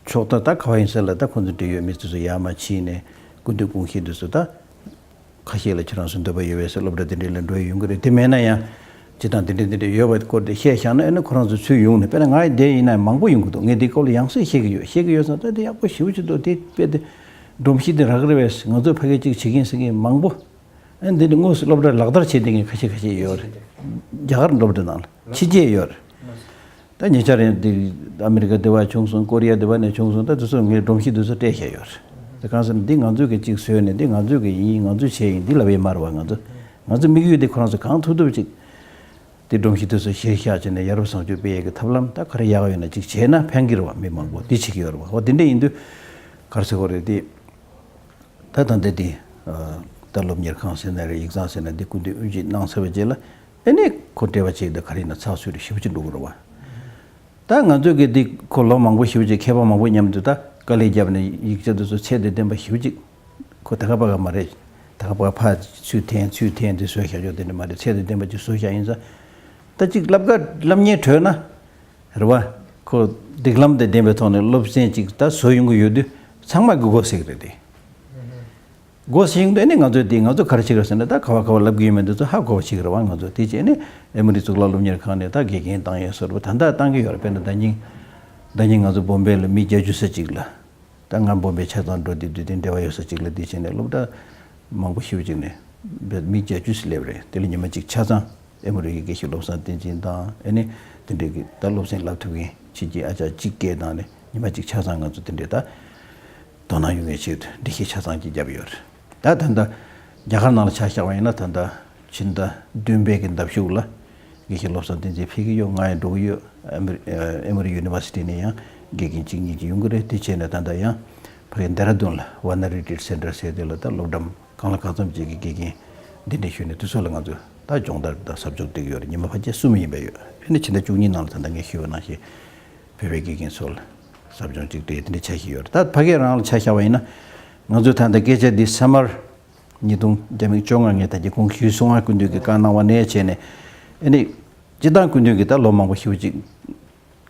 ཕྱོགས་མཐའ་ད་ག་བ་ཡིན་ས་ལ་ད་ཁོང་ཚོ་འབྲེལ་ཡོད་མི་དེ་ཚོ་ཡར་མར་ཕྱིན་ནས་སྐུ་མདུན་དགོངས་གཞི་དེ་ཚོ་ད། ཁ་ཤས་ལ་ཁྱེད་རང་ཚོ་འདོད་པ་ཡོད་པས་ཟེར་སློབ་གྲྭ་དེ་འདྲའི་ལ་འགྲོ་ཡི་ཡོང་གི་རེད། དེ་མེད་ན་ཡང་སྤྱིར་བཏང་དེ་འདྲ་དེ་འདྲ་ཡོད་པའི་སྐོར་དེ་བཤད་བཞག་ན་ཨ་ནི་ཁོ་རང་ཚོ་ཚུར་ཡོང་ནས། དཔེར་ན་ང་ཡི་འདིར་ཡིན་ན་མང་པོ་ཡོང་གི་འདུག་ངས་འདིའི་སྐོར་ལ་ཡང་སེ་བཤད་ཀྱི་ཡོད། བཤད་ཀྱི་ཡོད་ཙང་ད་དེ་ཡག་པོ་ཞེ་པོ་ཅིག་འདུག་དེ་དཔེ་དེ་སྒྲོམ་གཞི་དེ་རག་གི་རེད་པས། ང་ཚོ་ཕ་གི་གཅིག་བྱེད་ཀྱིན་ཟེར་མཁན་མང་པོ་ ཨ་འདི་ནི་དངོས་སུ་སློབ་གྲྭར་ལག་བསྟར་བྱེད་མཁན་ཁ་ཤས་ཁ་ཤས་ཡོད་རེད། རྒྱ་གར་སློབ་གྲྭ་ནང་ལ་ཕྱི་རྒྱལ་ཡོད་རེད། ད་ཉེ་ཆར་ཡང་འདི་ཨ་མི་རི་ཀ་འདི་བ་བྱུང་སོང་། ཀོ་རི་ཡ་འདི་བ་ནས་བྱུང་སོང་། ད་དེ་ཚོ་ངས་སྒྲོམ་གཞི་དེ་ཚོ་སྤྲད་བཞག་ཡོད་རེད། དེ་གང་ཟེར་ན་འདི་ང་ཚོས་ཀྱི་གཅིག་བཟོས་ནས་འདི་ང་ཚོས་ཀྱི་ཡིན། ང་ཚོས་བྱས་ཡིན། འདི་ལབ་ཡས་མ་རེད་བ། ང་ཚོ་ང་ཚོ་དམིགས་ཡུལ་འདི་ཁོ་རང་ཚོ་གང་ཐུབ་ཐུབ་ཅིག་དེ་སྒྲོམ་གཞི་དེ་ཚོ་གཞིར་བཞག་བྱས་ནས་ཡ་རབས་བཟང་སྤྱོད་སྤེལ་ཡས་ཀྱི་ཐབས་ལམ་ད་ག་རེ་ཡག་ཡོད་ན་ཅིག་བྱས་ན་ཕན་གྱི་རེད་བ། མི་མང་པོ་འདི་བྱེད་ཀྱི་ཡོད་རེད་བ། འོ་དེ་འདྲ་ཡིན་དུས་ག་རེ་ཟེར་དགོས་རེད། དེ་ད་ད་ལྟ་དེ་ད་སློབ་གཉེར་ཁང་ཟེར་ན་རེད། ཡིག་ཚང་ཟེར་ན་འདི་སྐུ་མདུན་དབུ་འབྱེད་གནང་ཚར་བའི་རྗེས་ལ་ཨེ་ནས་ཁོ་འབྲེལ་བ་བྱས་ཏེ་ག་རེ་ཡིན་ན་ཚགས་ཚུད་རེ་ཞེ་པོ་ཅིག་འགྲོ་གི་རེད་བ། ད་ང་ཚོས་གི་འདི་ཁོ་ལོ་མང་པོ་ཞེ་པོ་ཅིག་མཁས་པ་མང་པོ་མཉམ་དུ་ད་དཀའ་ལས་བརྒྱབ་ནས་ཡིག་ཆ་དེ་ཚོ་ཚད་དང་ལྡན་པ་ཞེ་པོ་ཅིག་ཁོ་ད་ག་པ་ག་མ་རེད། ད་ག་པ་ཕ་ཚུལ་འཐེན་ཚུལ་འཐེན་དེ་བཟོས་བཞག་ཆོག་དེ་འདྲ་མ་རེད། ཚད་དང་ལྡན་པ་ཅིག་བཟོས་བཞག་ཡིན་ཙང་། ད་ཅིག་བསླབ་ག་བསླབ་གཉེར་གྲོལ་ན་རེད་བ། ཁོ་སྒྲིག་ལམ་དང་ལྡན་པའི་ཐོག་ནས་སློབ་ཚན་ཅིག་ད་བཟོ་ཡོང་གི་ཡོད་དུས་ཚང་མ་གི་མགོ་སེག་རེད་དེ། སྒོ་ཕྱེ་ཡོང་དུས་ཨ་ནི་ང་ཚོས་འདི་ང་ཚོ་ག་རེ་བྱེད་ར་ཟེར་ན། ད་ག་བ་ག་བ་ལབ་ཀྱི་ཡོད་མེད་འདི་ཚོ་ཧ་གོ་བ་བྱེད་ཀྱི་རེད་བ། ང་ཚོ་དེ་བྱས་ནས་ཨེ་མོ་རི་གཙུག་ལག་སློབ་གཉེར་ཁང་ནས་ད་དགེ་རྒན་བཏང་ཡས་བཟོ་འདྲ་བོ་ད་ལྟ་བཏང་གི་ཡོད་རེད། དཔེར་ན་ཟླ་ཉིན་ཟླ་ཉིན་ང་ཚོ་བོམ་བེ་ལ་མི་བརྒྱད་ཅུ་ཙམ་ཅིག་ལ། ད་ང་བོམ་བེ་ཆ་ཚང་འགྲོ་དུས་དུས་དེ་འབྲེལ་བ་ཡོད་ས་ཅིག་ལ་དེ་བྱས་ནས་སློབ་གྲྭ་མང་པོ་ཞེ་པོ་ཅིག་ནས་མི་བརྒྱད་ཅུ་ཙམ་སླེབས་རེད། དེ་ལ་ཉི་མ་གཅིག་ཆ་ཚང་ཨེ་མོ་རི་ཡི་དགེ་བཤེས་བློ་བཟང་བསྟན་འཛིན་དང་ཨ་ནི་དེ་འདྲའི་གི་ད་སློབ་ཚན་བསླབ་ཐུབ་མཁན་ཕྱི་རྒྱལ་ཨ་ཅག་གཅིག་སྐད་བཏང་ནས་ཉི་མ་གཅིག་ཆ་ཚང་ང་ཚོ་དེ་འདྲའི་ད། དོ་སྣང་ཡོང་ངེས་ཆེད་དུ་འགྲེལ་བཤད་ཆ་ཚང་ཅིག་བརྒྱབ་ཡོད་རེད། ད་ད་ལྟ་རྒྱ་གར་ནང་ལ་ཆ་བཞག་པ་ཡིན་ན་ད་ལྟ་ཕྱི་ཟླ་བདུན་པའི་གི་ཟླ་གཞུག་ལ་དགེ་བཤེས་བློ་བཟང་བསྟན་འཛིན་ཕེབས་ཀྱི་ཡོད། ང་ཡང་འགྲོ་གི་ཡོད། ཨེ་མོ་རི་ཨེ་མོ་རི་ཡུ་ནི་ཝར་སི་ཊི་ནས་ཡང་དགེ་རྒན་གཅིག་གཉིས་ཅིག་ཡོང་གི་རེད། དེ་བྱས་ནས་ད་ལྟ་ཡང་ཕ་གི་ཌེ་ར་ཌུན་ལ་ཝ་ན་རི་ཊི་རིཊ་སེན་ཊར་ཟེར་དེ་ལ་ད་སློབ་གྲྭ་གང་ལ་གང་འཚམ་ཅིག་གི་དགེ་རྒན་འདི་འདྲ་ཞུས་ནས་དུས་ཚོད་ལ་ང་ཚོས་ད་སྦྱོང་བརྡར་དང་ཟབ་སྦྱོང་སྤྲད་ཀྱི་ཡོད་རེད། ཉི་མ་ཕལ་ཆེར་གསུམ་ཡིན་པ་ཡོད། ཨ་ནི་ཕྱི་ཟླ་བཅུ་གཉིས་ནང་ལ་ད་ལྟ་ངས་ཞུས་པ་ནང་བཞིན། བོད་པའི་དགེ་རྒན་ཚོ་ལ་ཟབ་སྦྱོང་གཅིག་སྤྲད་དེ་འདྲ་ཆགས་བཞིན་ཡོད་རེད། ད་ཕ་གིའི་རང་ལ་ཆ་བཞག་པ་ཡིན་ན་ང་ཚོས་ད་ལྟ་སྐད་ཆ་འདི་སམ་མར་ཉིས་སྟོང་བརྒྱ་མེད་བཅོ་ལྔ་ངས་ད་ཀྱི་གོང་ཞུས་སོང་ང་། སྐུ་མདུན་གྱིས་བཀའ་གནང་བ་ནས་བྱས་ནས་ཨ་ནི་སྤྱི་བཏང་སྐུ་མདུན་གྱིས་ད་ལོ་མང་པོ་ཞེ་པོ་ཅིག་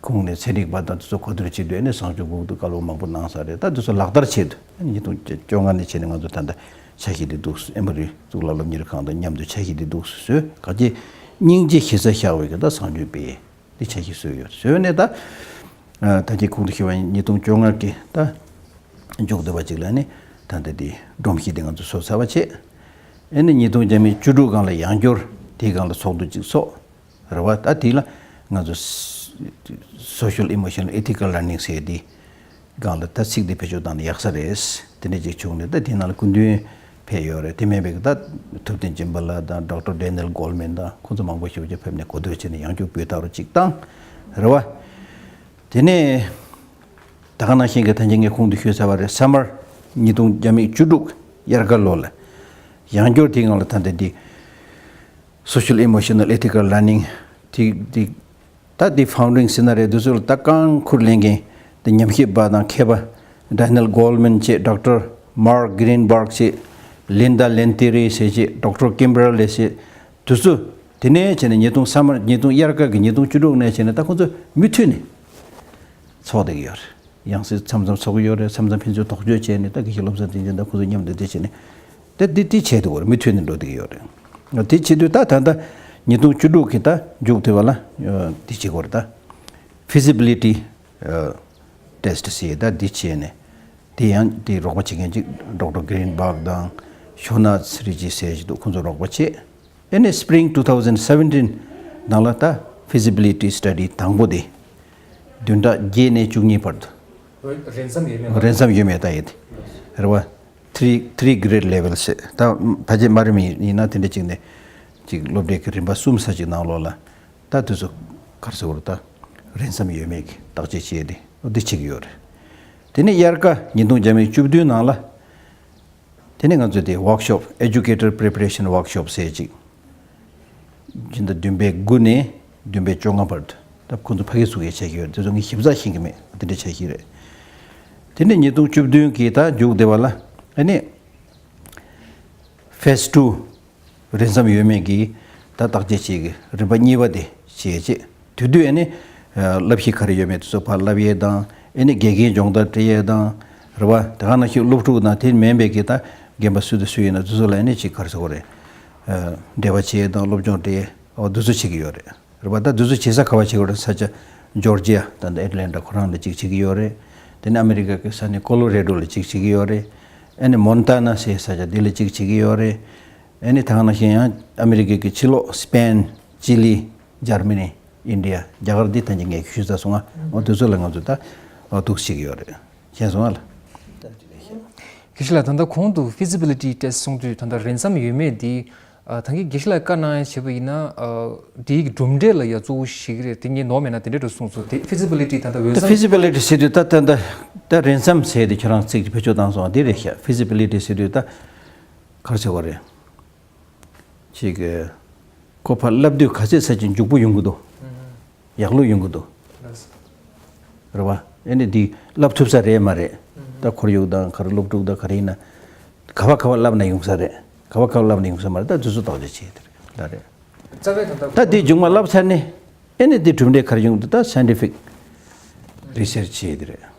ཁོང་ནས་ཚན་རིག་པ་དང་དེ་ཚོ་གོ་བསྡུར་བྱེད་དུས་ཨ་ནི་བཟང་སྤྱོད་སྒུག་ཏུ་བཀའ་སློབ་མང་པོ་གནང་ས་རེད། ད་དེ་ཚོ་ལག་བསྟར་ཆེད་དུ་ཨ་ནི་ཉིས་སྟོང་བཅོ་ལྔ་ནས་བྱས་ནས་ང་ཚོ་ད་ལྟ་འཆར་གཞི་འདི་འདུག་ཨེ་མོ་རི་གཙུག་ལག་སློབ་གཉེར་ཁང་དང་མཉམ་དུ་འཆར་གཞི་འདི་འདུག་བཟོས། ག་ཅི་སྙིང་རྗེ་གཞི་རྩར་བཞག་པའི་གི་ད་བཟང་སྤྱོད་སྤེལ། འདི་འཆར་གཞི་བཟོས་ཡོད། བཟོས་ནས་ད་ད་ཅི་གོང་དུ་ཞུས་པ་ཉིས་སྟོང་བཅོ་ལྔ་གི་ད་མཇུག་བསྡུ་བ་ཅིག་ལ་ནི་ད་ལྟ་འདི་སྒྲོམ་གཞི་འདི་ང་ཚོ་བཟོ་ཚར་བ་བྱས། ཨེ་ནི་ཉིས་སྟོང་བརྒྱ་མེད་བཅུ་དྲུག་སྒང་ལ་ཡང་བསྐྱར་དེའི་སྒང་ལ་ཚོགས་འདུ་ཅིག་ཚོགས་རེད་བ། ད་དེ་ལ་ང་ཚོ་Social Emotional Ethical Learning ཟེར་དེ་སྒང་ལ་ད་ཚིག་འདི་བེད་སྤྱོད་བཏང་ན་ཡག་ས་རེད། དེ་འདྲ་ཅིག་བྱུང་ནས་ད་དེ་ནང་ལ་སྐུ་མདུན་ཕེབས་ཡོད་རེད། དེ་མིན་པའི་ད་ཐུབ་བསྟན་སྦྱིན་པ་ལགས་དང་ཌོག་ཊར་ཌེ་ནེལ་གོལ་མན་དང་ཁོང་ཚོ་མང་པོ་ཞེ་པོ་ཅིག་ཕེབས་ནས་གོ་བསྡུར་བྱས་ནས་ཡང་བསྐྱར་སྤུས་དག་རུ་ཅིག་བཏང་རེད་བ། དེ་ནས་ད་ག་ནང་བཞིན་གྱི་ད་གིན་ངས་གོང་དུ་ཞུས་ཚར་བ་རེད། སམ་མར་ཉིས་སྟོང་བརྒྱ་མེད་བཅུ་དྲུག་དབྱར་ཁ་ལོ་ལ་ཡང་བསྐྱར་དེའི་སྒང་ལ་ད་ལྟ་འདི་Social Emotional Ethical Learning དེ་དེ་ད་དེ་ཕའུན་ཌིང་ཟེར་ན་རེད། དེ་ཚོ་ལ་ད་རྐང་འཁུར་ལེན་མཁན་དེ་ཉམས་ཞིབ་པ་དང་མཁས་པ་ཌེ་ནེལ་གོལ་མན་བྱས། ཌོག་ཊར་མརྐ་གྷི་རིན་བྷག་བྱས། ལིན་ཌ་ལེན་ཏི་རི་ཟེར་བྱས། ཌོག་ཊར་ཀིམ་བར་ལེ་བྱས། དེ་ཚོ་དེ་ནས་བྱས་ནས་ཉིས་སྟོང་སམ་མར་ཉིས་སྟོང་དབྱར་ཁ་གི་ཉིས་སྟོང་བཅུ་དྲུག་ནས་བྱས་ནས་ད་ཁོང་ཚོ་མུ་མཐུད་ནས་ཚོགས་བསྡད་ཀྱི་ཡོད་རེད། ཡང་སྲིད་མཚམས་མཚམས་ཚོགས་ཀྱི་ཡོད་རེད། མཚམས་མཚམས་ཕན་ཚུན་དོགས་གཅོད་བྱས་ནས་ད་དགེ་བཤེས་བློ་བཟང་བསྟན་འཛིན་དང་ཁོང་ཚོ་མཉམ་དུ་དེ་བྱས་ནས་ད་དེ་དེ་བྱས་འདུག་གོ། མུ་མཐུད་ནས་འགྲོ་བསྡད་ཀྱི་ཡོད་རེད། དེ་བྱེད་དུས་ད་ད་ལྟ་ཉིས་སྟོང་བཅུ་དྲུག་གི་ད་མཇུག་དེ་བ་ལ་དེ་བྱེད་དགོས་རེད། ད་feasibility test ཟེར་ད་འདི་བྱས་ནས་དེ་ཡང་དེ་རོགས་པ་བྱེད་མཁན་ཅིག་ཌོག་ཊར་གྷི་རིན་བྷག་དང་ཤོ་ནཱཐ་རི་ཇི་ཟེར་ཞིག་འདུག་ཁོང་ཚོ་རོགས་པ་བྱས། ཨེ་ནས་སྤྲིང་ཊུ་ཐའུ་ཟན་སེ་བེན་ཊིན་ནང་ལ་ད་feasibility study དང་པོ་དེ་བདུན་ཕྲག་བརྒྱད་ནས་བཅུ་གཉིས་བར་དུ་རན་སམ་ཡོད་མེད་རན་སམ་ཡོད་མེད་ལྟ་ཡས་དེ་རེད་བ། three three grade level ཟེར་ད་ཕལ་ཆེར་མ་རེད་མིན་ཡིན་ན་དེ་འདྲ་ཅིག་ནས་ཅིག་སློབ་གྲྭའི་གི་རིམ་པ་གསུམ་ས་ཅིག་ནང་ལོགས་ལ་ད་དུས་ཚོད་ག་རེ་ཟེར་དགོས་རེད། ད་རན་སམ་ཡོད་མེད་ཀྱི་བརྟག་དཔྱད་བྱས་ཏེ་འདི་བྱེད་ཀྱི་ཡོད་རེད། དེ་ནས་དབྱར་ཁ་ཉིས་སྟོང་བརྒྱ་མེད་བཅུ་བདུན་ནང་ལ་དེ་ནས་ང་ཚོས་དེ་ཝོག་ཤོབ་Educator Preparation Workshop ཟེར་ཅིག་སྤྱི་ཟླ་བདུན་པའི་དགུ་ནས་བདུན་པའི་བཅོ་ལྔ་བར་དུ་ད་ཁོང་ཚོ་ཕ་གི་ཚུགས་ཡས་བྱས་ཀྱི་ཡོད་རེད། དེ་ཚོ་ངས་ཞིབ་ཚགས་ཤེས་ཀྱི་མེད། དེ་འདྲ་བྱས་ཤིག་རེད། དེ་ནས་ཉིས་སྟོང་བཅུ་བདུན་གྱི་ད་མཇུག་དེ་བ་ལ་ཨ་ནི་Phase two རན་སམ་ཡོད་མེད་ཀྱི་ད་བརྟག་དཔྱད་བྱེད་ཀྱི་རིམ་པ་གཉིས་པ་དེ་བྱེད་ཅེས། དེ་དུས་ཨ་ནི་བསླབ་གཞི་ག་རེ་ཡོད་མེད་དེ་ཚོ་ཕར་བསླབ་ཡས་དང་། ཨ་ནི་དགེ་རྒན་སྦྱོང་བརྡར་སྤྲད་ཡས་དང་རེད་བ། དེ་ག་ནང་བཞིན་སློབ་ཕྲུག་དང་དེ་མིན་པའི་གི་ད་རྒན་པ་སུ་དང་སུ་ཡིན་ན་དེ་ཚོ་ལ་ཨ་ནི་ཅིག་ག་རེ་ཟེར་དགོས་རེད། འབྲེལ་བ་བྱེད་ཡས་དང་སློབ་སྦྱོང་སྤྲད་ཡས་འོ་དེ་ཚོ་བྱེད་ཀྱི་ཡོད་རེད། རེད་བ། ད་དེ་ཚོ་བྱེད་ས་ག་བ་བྱེད་དགོས་རེད། ས་ཆ་ཇོར་ཇི་ཡ་ད་ལྟ་ཨེ་ཊ་ལན་ཊ་ཁོ་རང་ལ་ཅིག་བྱེད་ཀྱི་ཡོད་རེད། དེ་ནས་ཨ་མི་རི་ཀ་གི་ས་གནས་ཀོ་ལོ་རེ་ཌོ་ལ་ཅིག་བྱེད་ཀྱི་ཡོད་རེད། ཨ་ནི་མོན་ཊ་ན་ཟེར་ས་ཆ་དེ་ལ་ཅིག་བྱེད་ཀྱི་ཡོད་རེད། ཨ་ནི་ད་ག་ནང་བཞིན་ཡང་ཨ་མི་རི་ཀའི་གི་ཕྱི་ལོགས་སི་པེན། ཅི་ལི། འཇར་མ་ནི། ཨིན་ཌི་ཡ། རྒྱ་གར་འདི་ཐམས་ཅད་ངས་ཞུས་ཚར་སོང་ང་། འོ་དེ་ཚོ་ལ་ང་ཚོ་ད་འོ་ཐུགས་ཤིག་ཡོད་རེད། མཁྱེན་སོང་ང་ལ། དགེ་བཤེས་ལགས། ད་ལྟ་གོང་དུ་feasibility test གསུང་དུས་ད་ལྟ་རན་སམ་ཡོད་མེད་འདི། ཨ། ད་གིན་དགེ་བཤེས་ལགས་བཀའ་གནང་ཡ་བྱས་པ་ཡིན་ན། ཨ། འདིའི་གྲུབ་འབྲས་ལ་ཡ་གཙོ་བོ་ཞིག་རེད། དེ་ངས་ནོར་མེད་ན་དེ་འདྲས་འགྲོ་གསུངས་སོང་། དེ་feasibility ད་ལྟ་འོས་ད་འཚམ། Feasibility ཟེར་དུས་ད་ད་ད་ད་རན་སམ་ཟེར་དེ་ཁྱོད་རང་ཚིག་དེ་བེད་སྤྱོད་བཏང་སོང་བ་དེ་རེད་ཤག feasibility ཟེར་དུས་ད་ག་རེ་ཟེར་བ་རེད། ཅིག་གི་ཁོ་ཕར་བསླབ་དུས་ག་ཚད་ས་ཅིག་འཇུག་པོ་ཡོང་གི་འདུག་ཡག་ལུགས་ཡོང་གི་འདུག་རེད་བ། ཨེ་ནི་འདི་བསླབ་ཐུབ་ས་རེད་མ་རེད། ད་ཁོར་ཡུག་དང་ག་རེ་སློབ་ཕྲུག་དང་ག་རེ་ཡིན་ན། ག་བ་ག་བ་བསླབ་ན་ཡོང་ས་རེད། ག་བ་ག་བ་བསླབ་ན་ཡོང་ས་མ་རེད། ད་དུས་ཚོད་ཏོག་ཙམ་བྱས་དེ་རེད་ད་རེད། རྩ་བའི་ད་ལྟ་ད་འདི་མཇུག་མ་བསླབ་ཚར་ནས་ཨེ་ནི་འདི་གྲུབ་འབྲས་ག་རེ་ཡོང་འདུག་ད་scientific research བྱས་དེ་རེད།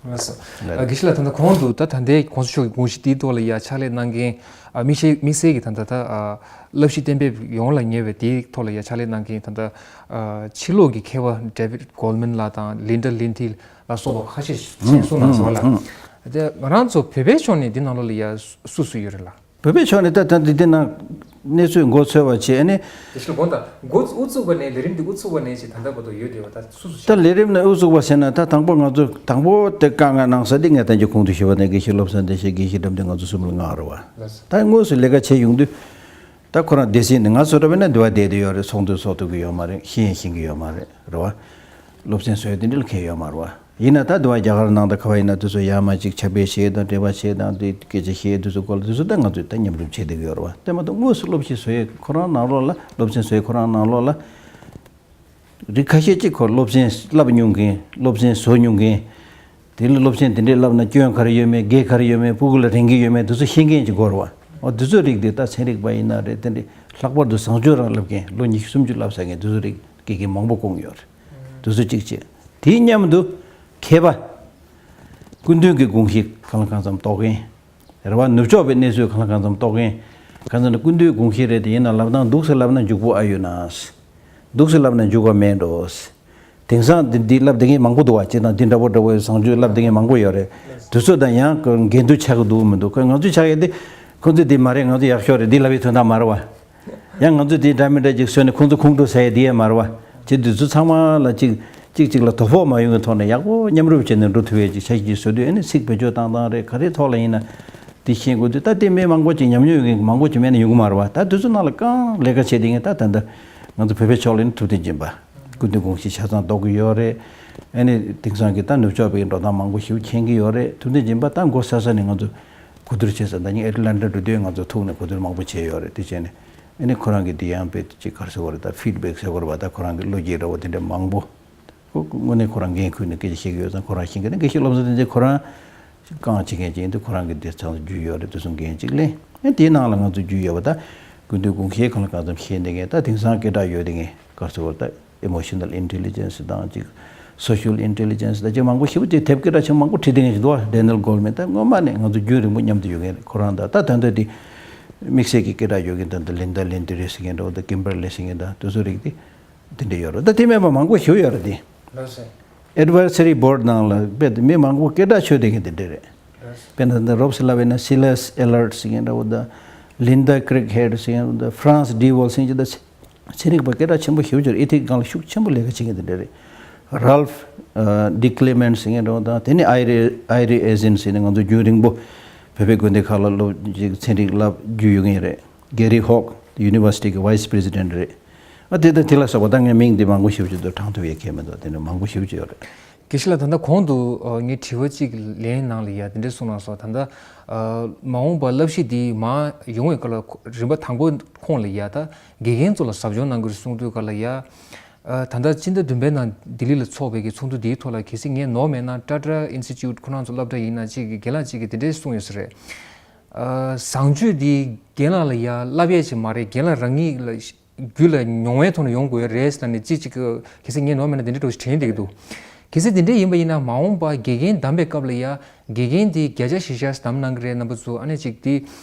ལགས་སོ། ལགས་རེད། དགེ་བཤེས་ལགས། ད་ལྟ་གོང་དུ་ད་ད་ལྟའི་གོང་ས་མཆོག་གི་དགོངས་གཞི་དེའི་ཐོག་ལ་ཡ་ཕྱག་ལས་གནང་མཁན། ཨ། དམིགས་བསལ་དམིགས་བསལ་གྱི་ད་ལྟ་ད། ཨ། བསླབ་གཞི་གཏན་འབེབས་ཡོངས་ལ་ཉེ་བའི་དེའི་ཐོག་ལ་ཡ་ཕྱག་ལས་གནང་མཁན་ད་ལྟ། ཨ། ཕྱི་ལོགས་ཀྱི་མཁས་པ་David Goleman ལགས་དང་Linda Linty ལ་སོགས་པ་ཁ་ཤས་མཚན་གསོལ་གནང་སོང་ལ། དེ་ང་རང་ཚོ་བོད་པའི་ཕྱོགས་ནས་འདི་ནང་ལོགས་ལ་ཡ་སུ་སུ་ཡོད་རེད་ལགས། བོད་པའི་ཕྱོགས་ནས་ད་ད་འདི་འདི་ནང་གནས་ཚུལ་མགོ་འཚོས་པ་བྱས་ནས། དེ་ཕྱིར་དགོངས་དག་འགོ་དབུ་བཙུགས་པ་ནས་ལས་རིམ་འདི་དབུ་བཙུགས་པ་ནས་ཅིག་ད་ལྟ་བར་དུ་ཡོད་བསྡད་པ་ད་སུ་སུ་ད་ལས་རིམ་ནས་དབུ་བཙུགས་པ་ཟེར་ན་ད་དང་པོ་ང་ཚོ་དང་པོ་དེ་དཀའ་ངལ་གནང་ས་འདི་ངས་ད་ཅི་གོང་དུ་ཞུས་པ་ནས་དགེ་བཤེས་བློ་བཟང་བདེ་ཆེན། དགེ་བཤེས་དགྲ་འདུལ། ང་ཚོ་གསུམ་ལ་མངགས་རེད་བ། ད་དངོས་སུ་ལས་ཀ་བྱེད་ཡོང་དུས། ད་ཁོ་རང་སྡེ་སྲིད་ནས་ང་ཚོ་འདྲ་བས་ན་འདི་བ་བསྡད་དེ་ཡོད་རེད། ཚོགས་འདུ་ཚོགས་ཐུབ་ཀྱི་ཡོད་མ་རེད། ཤེས་ཡང་ཤེས་ཀྱི་ཡོད་མ་རེད། རེད་བ། སློབ་ཚན་བཟོ་ཡ་དེ་འདྲ་ལ་མཁས་ཡོད་མ་རེད་བ། ཡིན་ན་ད་དུ་བ་རྒྱ་གར་ནང་དང་ག་བ་ཡིན་ན་དེ་ཚོ་ཡར་མར་ཅིག་ཕྱག་དཔེ་བཤད་དང་འགྲེལ་པ་བཤད་དང་དེ་སྐད་ཆ་བཤད་དེ་ཚོ་སྐོར་ལ་དེ་ཚོ་ད་ང་ཚོས་ད་མཉམ་རུབ་བྱེད་བསྡད་ཀྱི་ཡོད་རེད་བ། དེ་མ་གཏོགས་དངོས་སུ་སློབ་ཁྲིད་བཟོ་ཡས་ཁོ་རང་ནང་ལོགས་ལ་སློབ་ཚན་བཟོ་ཡས་ཁོ་རང་ནང་ལོགས་ལ་རིགས་ཁ་ཤས་ཅིག་ཁོ་སློབ་ཚན་བསླབ་མྱོང་མཁན། སློབ་ཚན་བཟོ་མྱོང་མཁན། དེ་ལ་སློབ་ཚན་དེ་འདྲས་བསླབ་ན་སྐྱོན་ག་རེ་ཡོད་མེད། དགེ་ག་རེ་ཡོད་མེད། སྤུ་གུ་ལ་དྲན་གྱི་ཡོད་མེད། དེ་ཚོ་ཤེས་མཁན་ཅིག་དགོས་རེད་བ། འོ་དེ་ཚོ་རིགས་དེ་ད་ཚན་རིག་པ་ཡིན་ན་རེད། དེ་འདྲས་ལྷག་པར་དུ་བཟང་སྤྱོད་རང་བསླབ་མཁན། ལོ་ཉི་ཤུ་སུམ་ཅུ་བསླབ་ཚར་མཁན་དེ་ཚོ་རིགས་དགེ་རྒན་མང་པོ་བསྐོང་ཡོད་རེད། དེ་ཚོ་གཅིག་བྱས། དེའི་མཉམ་དུ་མཁས་པ། སྐུ་མདུན་གྱི་དགོངས་གཞི་གང་ལ་གང་འཚམ་རྟོགས་མཁན། རེད་བ། ནུབ་ཕྱོགས་པའི་གནས་ཚུལ་གང་ལ་གང་འཚམ་རྟོགས་མཁན། གང་ཟེར་ན་སྐུ་མདུན་དགོངས་གཞི་རེད་དེ་ཡིན་ན་ལབ་སྟངས་འདུག་སེ་ལབ་ན་འཇུག་པོ་ཨ་ཡོད་ན། འདུག་སེ་ལབ་ན་འཇུག་པ་མེད་འགྲོ། དེང་སང་འདི་འདི་ལབ་བསྡད་མཁན་མང་པོ་འདུག་བ། སྤྱིར་བཏང་འདི་འདྲ་པོ་འདྲ་པོ་བཟང་སྤྱོད་ལབ་བསྡད་མཁན་མང་པོ་ཡོད་རེད། དེ་ཚོ་དང་ཡང་འགལ་འདུ་ཆགས་ཀྱི་འདུག་མི་འདུག་ཁོ་ང་ཚོས་ཆགས་ཡས་དེ། ཁོ་ཚོས་འདི་མ་རེད། ང་ཚོ་ཡག་ཤོས་རེད། འདི་ལབ་པའི་དོན་དག་མ་རེད་བ། ཡང་ང་ཚོས་དེ་འདྲ་མི་འདྲ་ཅིག་བཟོས་ནས་ཁོང་ཚོ་ཁོང་ཁྲོ་ཟ་ཡས་དེ་ཡས་མ་རེད་བ། ཅིག་དེ་ཚོ་ཚང་མ་ལ་ཅིག་ཅིག་ཅིག་ལ་དོ་ཕོག་མ་ཡོང་གི་ཐོག་ནས་ཡག་པོ་མཉམ་རུབ་བྱས་ནས་འགྲོ་ཐུབ་ཡས་ཅིག་ཆ་ཤས་ཅིག་བཟོ་དུས། ཨ་ནི་ཚིག་བེད་སྤྱོད་བཏང་སྟངས་རེད། ག་རེ་ཐོག་ལ་ཡིན་ན་དེ་ཤེས་དགོས་དུས། ད་དེ་མི་མང་པོ་ཅིག་ཉམས་མྱོང་ཡོད་མཁན་མང་པོ་ཅིག་མེད་ན་ཡོང་གི་མ་རེད་བ། ད་དེ་ཚོ་ནང་ལ་གང་ལས་ཀ་བྱེད་བསྡད་མཁན་ད་ད་ལྟ་ང་ཚོ་བོད་པའི་ཕྱོགས་ལ་ཡིན་ན་ཐུབ་བསྟན་སྦྱིན་པ། སྐུ་མདུན་དགོངས་གཞི་ཆ་ཚང་རྟོགས་ཀྱི་ཡོད་རེད། ཨ་ནི་དེང་སང་གི་ད་ནུབ་ཕྱོགས་པའི་འགྲོ་སྟངས་མང་པོ་ཞིག་མཁྱེན་གྱི་ཡོད་རེད། ཐུབ་བསྟན་སྦྱིན་པ་ད་མགོ་ས་ས་ནས་ང་ཚོ་གོ་བསྡུར་བྱས་ས། ད་ནི་ཨེ་ཊ་ལན་ཊ་འགྲོ་དུས་ང་ཚོ་ཐུག་ནས་གོ་བསྡུར་མང་པོ་བྱས་ཡོད་རེད། དེ་བྱས་ནས་ཨ་ནི་ཁོ་རང་གི་དེ་ཡང་དཔེ་ཅིག་ག་རེ་ཟེར་དགོས་རེད། ད་ཕིཌ་བེག་ཟེར་དགོས་རེད་བ། ད་ཁོ་རང་གི་བློ་སྐྱེད་འདྲ་བོ་དེ་འདྲ་མང་པོ། ཁོ་དངོས་གནས་ཁོ་རང་འགན་ཁུར་ནས་སྐད་ཆ་བཤད་ཀྱི་ཡོད་ཙང་ཁོ་རང་ཤེས་ཀྱི་རེད། དགེ་བཤེས་བློ་བཟང་བསྟན་འཛིན་ཁོ་རང་རྐང་བྱེད་མཁན་ཅིག་ཡིན་དུས་ཁོ་རང་གི་དེ་ཚང་རྒྱུས་ཡོད་རེད། དེ་ཚོ་འགན་ཅིག་ལེན། ཨེ་དེའི་ནང་ལ་ང་ཚོ་རྒྱུས་ཡོད་པ། ད་སྐུ་མདུན་དགོངས་གཞི་གང་ལ་གང་འཚམ་ཤེས་བསྡད་མཁན། ད་དེང་སང་སྐད་གྲགས་ཡོད་བསྡད་མཁན་ག་རེ་ཟེར་དགོས་རེད། ད་emotional intelligence དང་ཅིག་social intelligence དང་ཅིག་མང་པོ་ཞེ་པོ་ཅིག་དེབ་སྐད་གྲགས་ཆེན་མང་པོ་བྲིས་བསྡད་མཁན་ཞིག་འདུག་བ། Daniel Goleman ད་སྔོན་མ་ནས་ང་ཚོ་རྒྱུན་རིང་པོ་མཉམ་དུ་ཡོད་མཁན་རེད། ཁོ་རང་ད་ད་ད་ལྟ་དེ་དམིགས་བསལ་གྱི་སྐད་གྲགས་ཡོད་མཁན་ད་ད་Linda Linty རེད་ཟེར་མཁན་འདྲ་བོ། ད་Kimberly ཟེར་མཁན་ད་དེ་ཚོ་རིགས་དེ། དེ་འདྲ་ཡོད་རེད། ད་དེ་མེད་པ་མང་པོ་ཞིག་ཡོད་རེད་དེ། ལགས་སོ། Advisory Board ནང་ལ་དཔེ་དེ་མི་མང་པོ་སྐད་གྲགས་ཆོད་བསྡད་མཁན་དེ་འདྲ་རེད། ལགས་སོ། དཔེར་ན་ད་རོབ་སི་ལབ་པ་ཡིན་ན་Silas Ehlert ཟེར་མཁན་འདྲ་བོ་དང་། Linda Craighead ཟེར་མཁན་འདྲ་བོ་དང་། Franz de Waal ཟེར་མཁན་ཅིག་ད་ཚན་རིག་པ་སྐད་གྲགས་ཆེན་པོ་ཞེ་པོ་ཅིག་རེད། ཨེ་ཐིག་སྒང་ལ་ཤུགས་ཆེན་པོ་ལས་ཀ་བྱེད་མཁན་དེ་འདྲ་རེད། Ralph ཨ་de Clement ཟེར་མཁན་འདྲ་བོ་དང་། དེ་ནས་Ira Ira Ezzine ཟེར་ནས་ང་ཚོ་རྒྱུན་རིང་པོ་བོད་པའི་དགོན་སྡེ་ཁག་ལ་སློབ་ཅིག་ཚན་རིག་བསླབ་རྒྱུ་ཡོད་མཁན་རེད། Gary Hogg University གི་Vice President རེད། ཨ་དེ་དང་དེ་ལ་སོགས་པ་ད་ངས་མིང་འདི་མང་པོ་ཞེ་པོ་ཅིག་ཏུ་བགྲང་ཐུབ་ཡས་ཁེལ་མི་འདུག་དེ་ནི་མང་པོ་ཞེ་པོ་ཅིག་ཡོད་རེད། དགེ་བཤེས་ལགས། ད་ལྟ་གོང་དུ་ཨ་ངས་དྲི་བ་གཅིག་ལན་ནང་ལ་ཡ་དེ་འདྲས་གསུངས་གནང་སོང་། ད་ལྟ་ཨ་མ་འོངས་པ་བསླབ་གཞི་འདི་མར་ཡོང་བའི་སྐབས་ལ་རིམ་པ་དང་པོའི་ཁོངས་ལ་ཡ་ད་དགེ་རྒན་ཚོ་ལ་ཟབ་སྦྱོང་གནང་གི་རེད་གསུངས་དུས་སྐབས་ལ་ཡ། ཨ་ད་ལྟ་སྤྱི་ཟླ་བདུན་པའི་ནང་ལྡི་ལི་ལ་འཚོགས་པའི་གི་ཚོགས་འདུ་འདིའི་ཐོག་ལ་གལ་སྲིད་ངས་ནོར་མེད་ན་Tata Institute ཁོ་རང་ཚོ་སློབ་གྲྭ་ཡིན་ན་གཅིག་གི་རྒན་ལགས་གཅིག་གིས་དེ་འདྲས་གསུངས་ཡོད་ས་རེད། ཨ་བཟང་སྤྱོད་འདི་རྒན་ལགས་ལ་ཡ་བསླབ་ཡས་ཅིག་མ་རེད། རྒན་ལགས་རང་ཉིད་ལ་རྒྱུད་ལ་མྱོང་བའི་ཐོག་ནས་ཡོང་དགོས་ཡ་རེད་ཟེར་ནས་ཅིག་ཅིག་གི་གལ་སྲིད་ངས་ནོར་མེད་ན་དེ་འདྲ་འགྲོ་ཞིག་དྲན་བསྡད་ཀྱི་འདུག་གལ་སྲིད་དེ་འདྲ་ཡིན་པ་ཡིན་ན་མ་འོངས་པ་དགེ་རྒན་བདམས་པའི་སྐབས་ལ་ཡ་དགེ་རྒན་དེ་བརྒྱ་ཆ་བཞི་བཞག་བདམས་གནང་གི་རེད། རྣམ་པ་ཚོ་ཨ་ནི་ཅིག་དེ་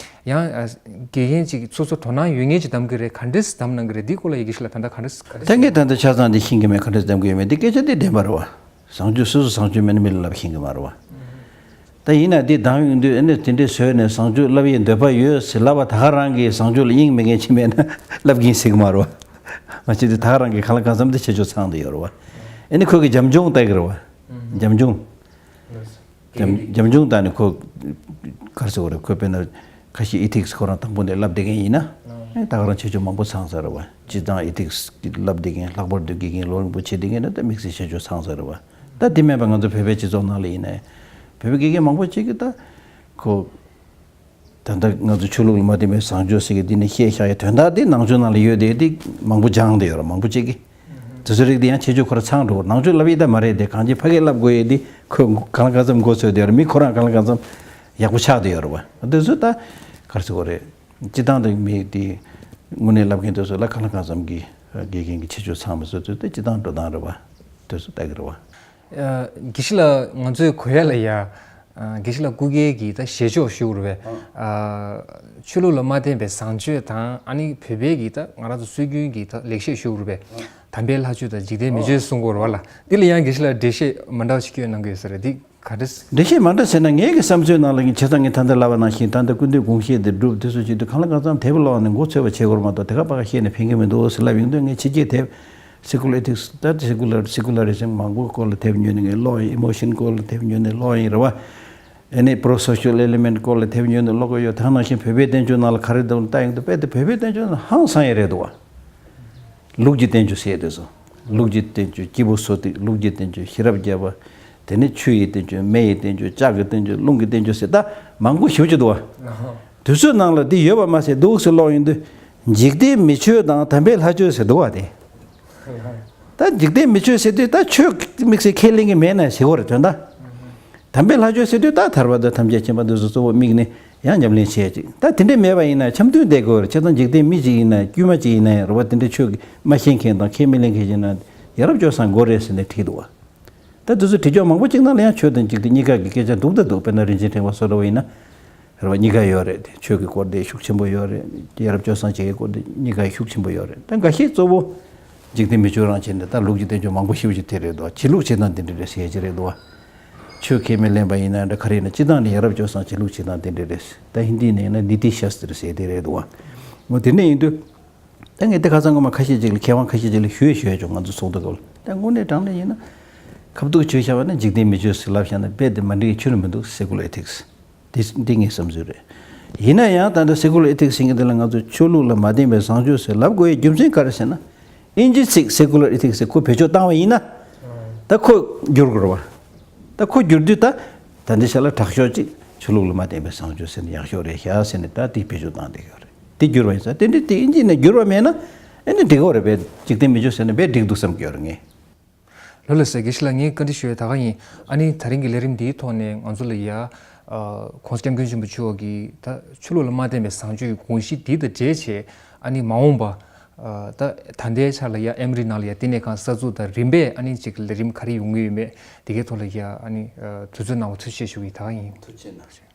ཡང་ཨ་དགེ་རྒན་ཅིག་སོ་སོ་དོ་སྣང་ཡོད་མཁན་ཅིག་བདམས་ཀྱི་རེད། ག་འདྲས་བདམས་གནང་གི་རེད། འདི་སྐོར་ལ་ཡ་དགེ་བཤེས་ལགས་ད་ལྟ་ག་འདྲས་ག་འདྲས། ད་ངས་ད་ལྟ་ཆ་ཚང་འདི་ཤེས་ཀྱི་མེད། ག་འདྲས་བདམས་ཀྱི་ཡོད་མེད་འདི་སྐད་ཆ་འདི་བདེན་པ་རེད་བ། བཟང་སྤྱོད་སོ་སོ་བཟང་སྤྱོད་མེད་ན་མི་ལ་ལབ་ཤེས་ཀྱི་མ་རེད་བ། ད་ཡིན་ན་འདི་དང་ཡོང་དུས་ཨ་ནི་དེ་འདྲའི་བཟོས་ནས་བཟང་སྤྱོད་བསླབ་ཡའི་འདོད་པ་ཡོད་ཟེར་ལབ་པ། ད་ག་རང་གིས་བཟང་སྤྱོད་ལ་དབྱིངས་མེད་མཁན་ཅིག་མེད་ན་བསླབ་ཀྱིན་ཟིག་མ་རོ། ང་ཅི་དེ་ད་ག་རང་གིས་གང་ལ་གང་འཚམ་དེ་ཆེ་ཆུང་ཚང་དེ་ཡོད་རེད་བ། ཨ་ནི་ཁོ་གི་འཇམ་ཆུང་ལྟ་གི་རེད་བ། འཇམ་ཆུང་། འཇམ་འཇམ་ཆུང་ལྟ་ནི་ཁོ་གར་སོ་རེད། ཁོ་དཔེར་ན་ཁ་ཤས་ཨི་ཐིག་སི་ཁོ་རང་དང་པོ་ནས་བསླབ་བསྡད་མཁན་ཡིན་ན། ཨེ་ད་ག་རང་ཆེ་ཆུང་མང་པོ་ཚང་ས་རེད་བ། སྤྱི་བཏང་ཨི་ཐིག་སི་བསླབ་བསྡད་མཁན་ལྷག་པར་དུ་དགེ་རྒན་ལོ་རིང་པོ་བྱེད་བསྡད་མཁན་ན་ད་དམིགས་བསལ་ཆེ་ཆུང་ཚང་ས་རེད་བ། ད་དེ་མིན་པ་ང་ཚོ་བོད་པའི་སྤྱི་ཚོགས་ནང་ལ་ཡིན་ན། བོད་པའི་དགེ་རྒན་མང་པོ་ཅིག་གིས་ད་ཁོ། ད་ལྟ་ང་ཚོ་ཆོས་ལུགས་ལ་མ་བརྟེན་པའི་བཟང་སྤྱོད་ཟེར་གི་འདི་ནི་བཤད་བཞག་ཡ་དོན་དག་འདི་ནང་ཆོས་ནང་ལ་ཡོད་དེ་འདི་མང་པོ་སྦྱངས་བསྡད་ཡོད་རེད། མང་པོ་ཅིག་གིས། དེ་ཚོ་རིགས་འདི་ཡང་ཆེ་ཆུང་ཁོ་ར་ཚང་འགྲོ། ནང་ཆོས་བསླབ་ཡི་ད་མ་རེད་དེ། གང་ཅི་ཕ་གིར་བསླབ་དགོས་ཡི་འདི་ཁོས་གང་ལ་གང་འཚམ་མགོ་ཚོས་བསྡད་ཡོད་རེད། མི་ཁོ་རང་གང་ལ་གང་འཚམ་ཡག་པོ་ཆགས་བསྡད་ཡོད་རེད་བ། དེ་ཚོ་ད་ག་རེ་ཟེར་དགོས་རེད། སྤྱི་བཏང་དུ་མི་འདི་དངོས་གནས་བསླབ་མཁན་དེ་ཚོ་ལ་གང་ལ་གང་འཚམ་གྱི་དགེ་རྒན་གྱི་ཆེ་ཆུང་ཚང་མ་བཟོ་ཚུལ་དེ་སྤྱི་བཏང་འགྲོ་སྟངས་རེད་བ། དེ་ཚོ་ལྟ་གི་རེད་བ། ཨ། དགེ་བཤེས་ལགས། ང་ཚོའི་གོ་ཡ་ལ་ཡ། ཨ། དགེ་བཤེས་ལགས་སྐུ་སྒེར་གྱི་ད་བཞེས་ཕྱོགས་ཞུ་དགོས་རེད་པས། ཨ། ཆོས་ལུགས་ལ་མ་བརྟེན་པའི་བཟང་སྤྱོད་དང་ཨ་ནི་བོད་པའི་གི་ད་ང་རང་ཚོ་སྲོལ་རྒྱུན་གྱི་ད་ལེགས་བཤད་ཞུ་དགོས་རེད་པས། དམ་པའི་ལྷ་ཆོས་དང་འཇིག་རྟེན་མི་ཆོས་གསུང་གི་ཡོད་རེད་བ་ལ། འདི་ལ་ཡང་དགེ་བཤེས་ལགས་འགྲེལ་བཤད་མ་འདྲ་བ་ཞིག་སྐྱོན་གནང་གི་ཡོད་ས་རེད། འདི་ག་འདྲ། འགྲེལ་བཤད་མ་འདྲ་ཟེར་ན། ངའི་གི་བསམ་ཚུལ་ནང་ལ་ཡིན། བྱས་ཙང་ངས་ད་ལྟ་ལབ་པ་ནང་བཞིན་ད་ལྟ་སྐུ་མདུན་དགོངས་བཞེད་དེ་སྒྲུབ་དེ་ཚོ་བྱེད་དུས་གང་ལ་གང་འཚམ་དེབ་ཀློག་ནས་མགོ་ཚོས་པ་བྱེད་དགོས་རེད་མ་གཏོགས། དེ་ག་ཕ་ག་བཤད་ནས་ཕན་གི་མི་འདུག་ཟེར་ལབ་ཡོང་དུས། ངས་ཕྱི་རྒྱལ་དེབ་སེ་ཀུ་ལར་ཨི་ཐིག་སི། ད་སེ་ཀུ་ལར་སེ་ཀུ་ལ་རི་ཛམ་མང་པོའི་སྐོར་ལ་དེབ་ཉོས་ནས་ངས་ཀློག་ཡིན། ཨི་མོ་ཤན་སྐོར་ལ་དེབ་ཉོས་ནས་ཀློག་ཡིན་རེད་བ། ཨ་ནི་པྲོ་སོ་ཤལ་ཨེ་ལི་མེན་ཊི་སྐོར་ལ་དེབ་ཉོས་ནས་ཀློག་གི་ཡོད། དེ་ནང་བཞིན་བོད་པའི་བསྟན་བཅོས་ནང་ལ་ག་རེ་འདུག་ལྟ་ཡོང་དུས། དཔེ་དེ་བོད་པའི་བསྟན་བཅོས་ནང་ཧང་སང་ཡི་རེད་འདུག་བ། ལུགས་ཀྱི་བསྟན་བཅོས་ཟེར་དེ་ཚོ། ལུགས་ཀྱི་བསྟན་བཅོས་སྐྱེས་བུ་སོ་ཏི། ལུགས་ཀྱི་བསྟན་བཅོས་ཤེས་རབ་བརྒྱ་པ། དེ་ནས་ཆུ་ཡི་བསྟན་བཅོས། མེ་ཡི་བསྟན་བཅོས། ལྕགས་ཀྱི་བསྟན་བཅོས། རླུང་གི་བསྟན་བཅོས་ཟེར་ད་མང་པོ་ཞེ་པོ་ཅིག་འདུག་བ། དེ་ཚོའི་ནང་ལ་འདི་ཡོད་པ་མ་ཟད་འདུག་ཟེར་ཀློག་ཡོང་དུས། འཇིག་རྟེན་མི་ཆོས་དང་དམ་པའི་ལྷ་ཆོས་ཟེར་འདུག་བ་དེ། ད་འཇིག་རྟེན་མི་ཆོས་ཟེར་དུས་ད་ཆོས་དམིགས་བསལ་ཁས་ལེན་གྱི་མེད་ན་ཟེར་བ་རེད། དོན་དག་དམ་པའི་ལྷ་ཆོས་ཟེར་དུས་ད་ཐར་པ་དང་ཐམས་ཅད་མཁྱེན་པ་འདི་ཚོ་གཙོ་བོ་དམིགས་ནས་ཡང་ཉམས་ལེན་བྱེད་ཅིག་ད་དེ་འདྲས་མེད་པ་ཡིན་ན་འཆམ་མཐུན་བསྡད་དགོས་རེད། བྱས་ཙང་འཇིག་རྟེན་མི་གཅིག་ཡིན་ན། དཀྱུས་མ་གཅིག་ཡིན་ན་ཡང་རེད་བ། དེ་འདྲས་ཆོས་ཀྱི་མ་ཤེས་མཁན་དང་ཁས་མི་ལེན་མཁན་ཡིན་ན་ཡ་རབས་སྤྱོད་བཟང་དགོས་རེད་ཟེར་ནས་བྲིས་འདུག་བ། ད་དེ་ཚོ་བྲིས་ཆོག་མང་པོ་གཅིག་ནང་ལ་ཡང་ཆོས་དང་འཇིག་རྟེན་གཉིས་ཀ་གི་སྐད་ཆ་འདུག་ད་འདུག་དཔེར་ན་རིན་ཆེན་ཕྲེང་བ་སོགས་འདྲ་བ་ཡིན་ན། རེད་བ། གཉིས་ཀ་ཡོད་རེད་དེ། ཆོས་ཀྱི་སྐོར་དེ་ཤུགས་ཆེན་པོ་ཡོད་རེད། ཡ་རབས་སྤྱོད་བཟང་བྱེད་ཀྱི་སྐོར་དེ་གཉིས་ཀ་ཤུགས་ཆེན་པོ་ཡོད་རེད། ད་འགའ་ཤས་གཙོ་བོ་འཇིག་རྟེན་མི་ཆོས་རང་བྱས་ནས་ད་ལུགས་ཀྱི་བསྟན་བཅོས་མང་པོ་ཞེ་པོ་ཅིག་དེ་རེད་འདུག་བྱེད་ལུགས་བྱེད་སྟངས་དེ་འདྲ་རེད་ཟེར་གྱི་རེད་འདུག་བ། ཆོས་ཁས་མི་ལེན་པ་ཡིན་ན་འདྲ་ག་རེ་ཡིན་ན་སྤྱིར་བཏང་ནས་ཡ་རབས་སྤྱོད་བཟང་བྱེད་ལུགས་བྱེད་སྟངས་དེ་འདྲ་རེད། ད་ཧིན་དི་ནས་ཡིན་ན་ནི་ཏི་ཤཱསྟྲ་ཟེར་དེ་རེད་འདུག་བ། འོ་དེ་འདྲ་ཡིན་དུས། ད་ངས་དེ་ཁ་སང་སྔོན་མ་ཁ་ཤས་ཅིག་ལ་མཁས་དབང་ཁ་ཤས་ཅིག་ལ་ཞུས་ཞུས་བྱུང་། ང་ཚོ་ཚོགས་འདུ་སྐབས་ལ། ད་དངོས་གནས་དྲང་གནས་ཡིན་ན་ཁ་ཐུག་བྱས་བཞག་པ་ན་འཇིག་རྟེན་མི་ཆོས་ཟེར་ལབ་བཞག་ན་རྦད་དེ་མ་འགྲིག་ཆོས་ནི་མི་འདུག་སེ་ཀུ་ལར་ཨི་ཐིག་སི། འདི་འདི་ངའི་བསམ་ཚུལ་རེད། ཡིན་ན་ཡང་ད་ལྟ་སེ་ཀུ་ལར་ཨི་ཐིག་སི་ཟེར་མཁན་དེ་ལ་ང་ཚོ་ཆོས་ལུགས་ལ་མ་བརྟེན་པའི་བཟང་སྤྱོད་ཟེར་ལབ་དགོས་ཡའི་རྒྱུ་མཚན་ག་རེ་ཟེར་ན། ཨིན་ཇི་ཚིག་སེ་ཀུ་ལར་ཨི་ཐིག་སི་ཟེར་ཁོ་བེད་སྤྱོད་བཏང་བ་ཡིན་ན། ད་ཁོ་འགྱུར་དགོས་རེད་བ། ད་ཁོ་འགྱུར་དུས་ད་ད་འདི་ཤ་ལ་དྲག་ཤོས་ཅིག་ཆོས་ལུགས་ལ་མ་བརྟེན་པའི་བཟང་སྤྱོད་ཟེར་ན་ཡག་ཤོས་རེད་ཤག་ཟེར་ནས་ད་དེ་བེད་སྤྱོད་བཏང་བསྡད་ཡོད་རེད། དེ་འགྱུར་བ་ཡིན་ཙང་དེ་འདྲ་དེ་ཨིན་ཇི་ནས་འགྱུར་བ་མེད་ན་ཨེ་ནི་འགྲིག་གི་རེད་པས། འཇིག་རྟེན་མི་ཆོས་ཟེར་ན་དཔེ་འགྲིག་འདུག་བསམ་གྱི་ཡོད་རེད་ངས། ལགས་ལགས་སོ། དགེ་བཤེས་ལགས། ངས་བཀའ་འདྲི་ཞུ་ཡས་ད་ག་ཡིན། ཨ་ནི་ད་རིང་གི་ལས་རིམ་འདིའི་ཐོག་ནས་ང་ཚོ་ལ་ཡ། ཨ། ༸གོང་ས་༸སྐྱབས་མགོན་ཆེན་པོ་མཆོག་གིས་ད་ཆོས་ལུགས་ལ་མ་བརྟེན་པའི་བཟང་སྤྱོད་ཀྱི་དགོངས་གཞི་འདི་དང་འབྲེལ་བྱས། ཨ་ནི་མ་འོངས་པ། ཨ། ད་ད་ལྟའི་ཆ་ལ་ཡ་ཨེ་མོ་རི་ནང་ལ་ཡ་བསྟི་གནས་ཁང་གསར་འཛུགས་དང་རིམ་པས་ཨ་ནི་ཅིག་ལས་རིམ་ག་རེ་ཡོང་གི་ཡོད་མེད་དེ་གའི་ཐོག་ལ་ཡ་ཨ་ནི། ཨ། དུས་ཚོད་གནང་བ་ཐུགས་རྗེ་ཆེ་ཞུ་གི་ད་ག་ཡིན། ཐུགས་རྗེ་གནང་།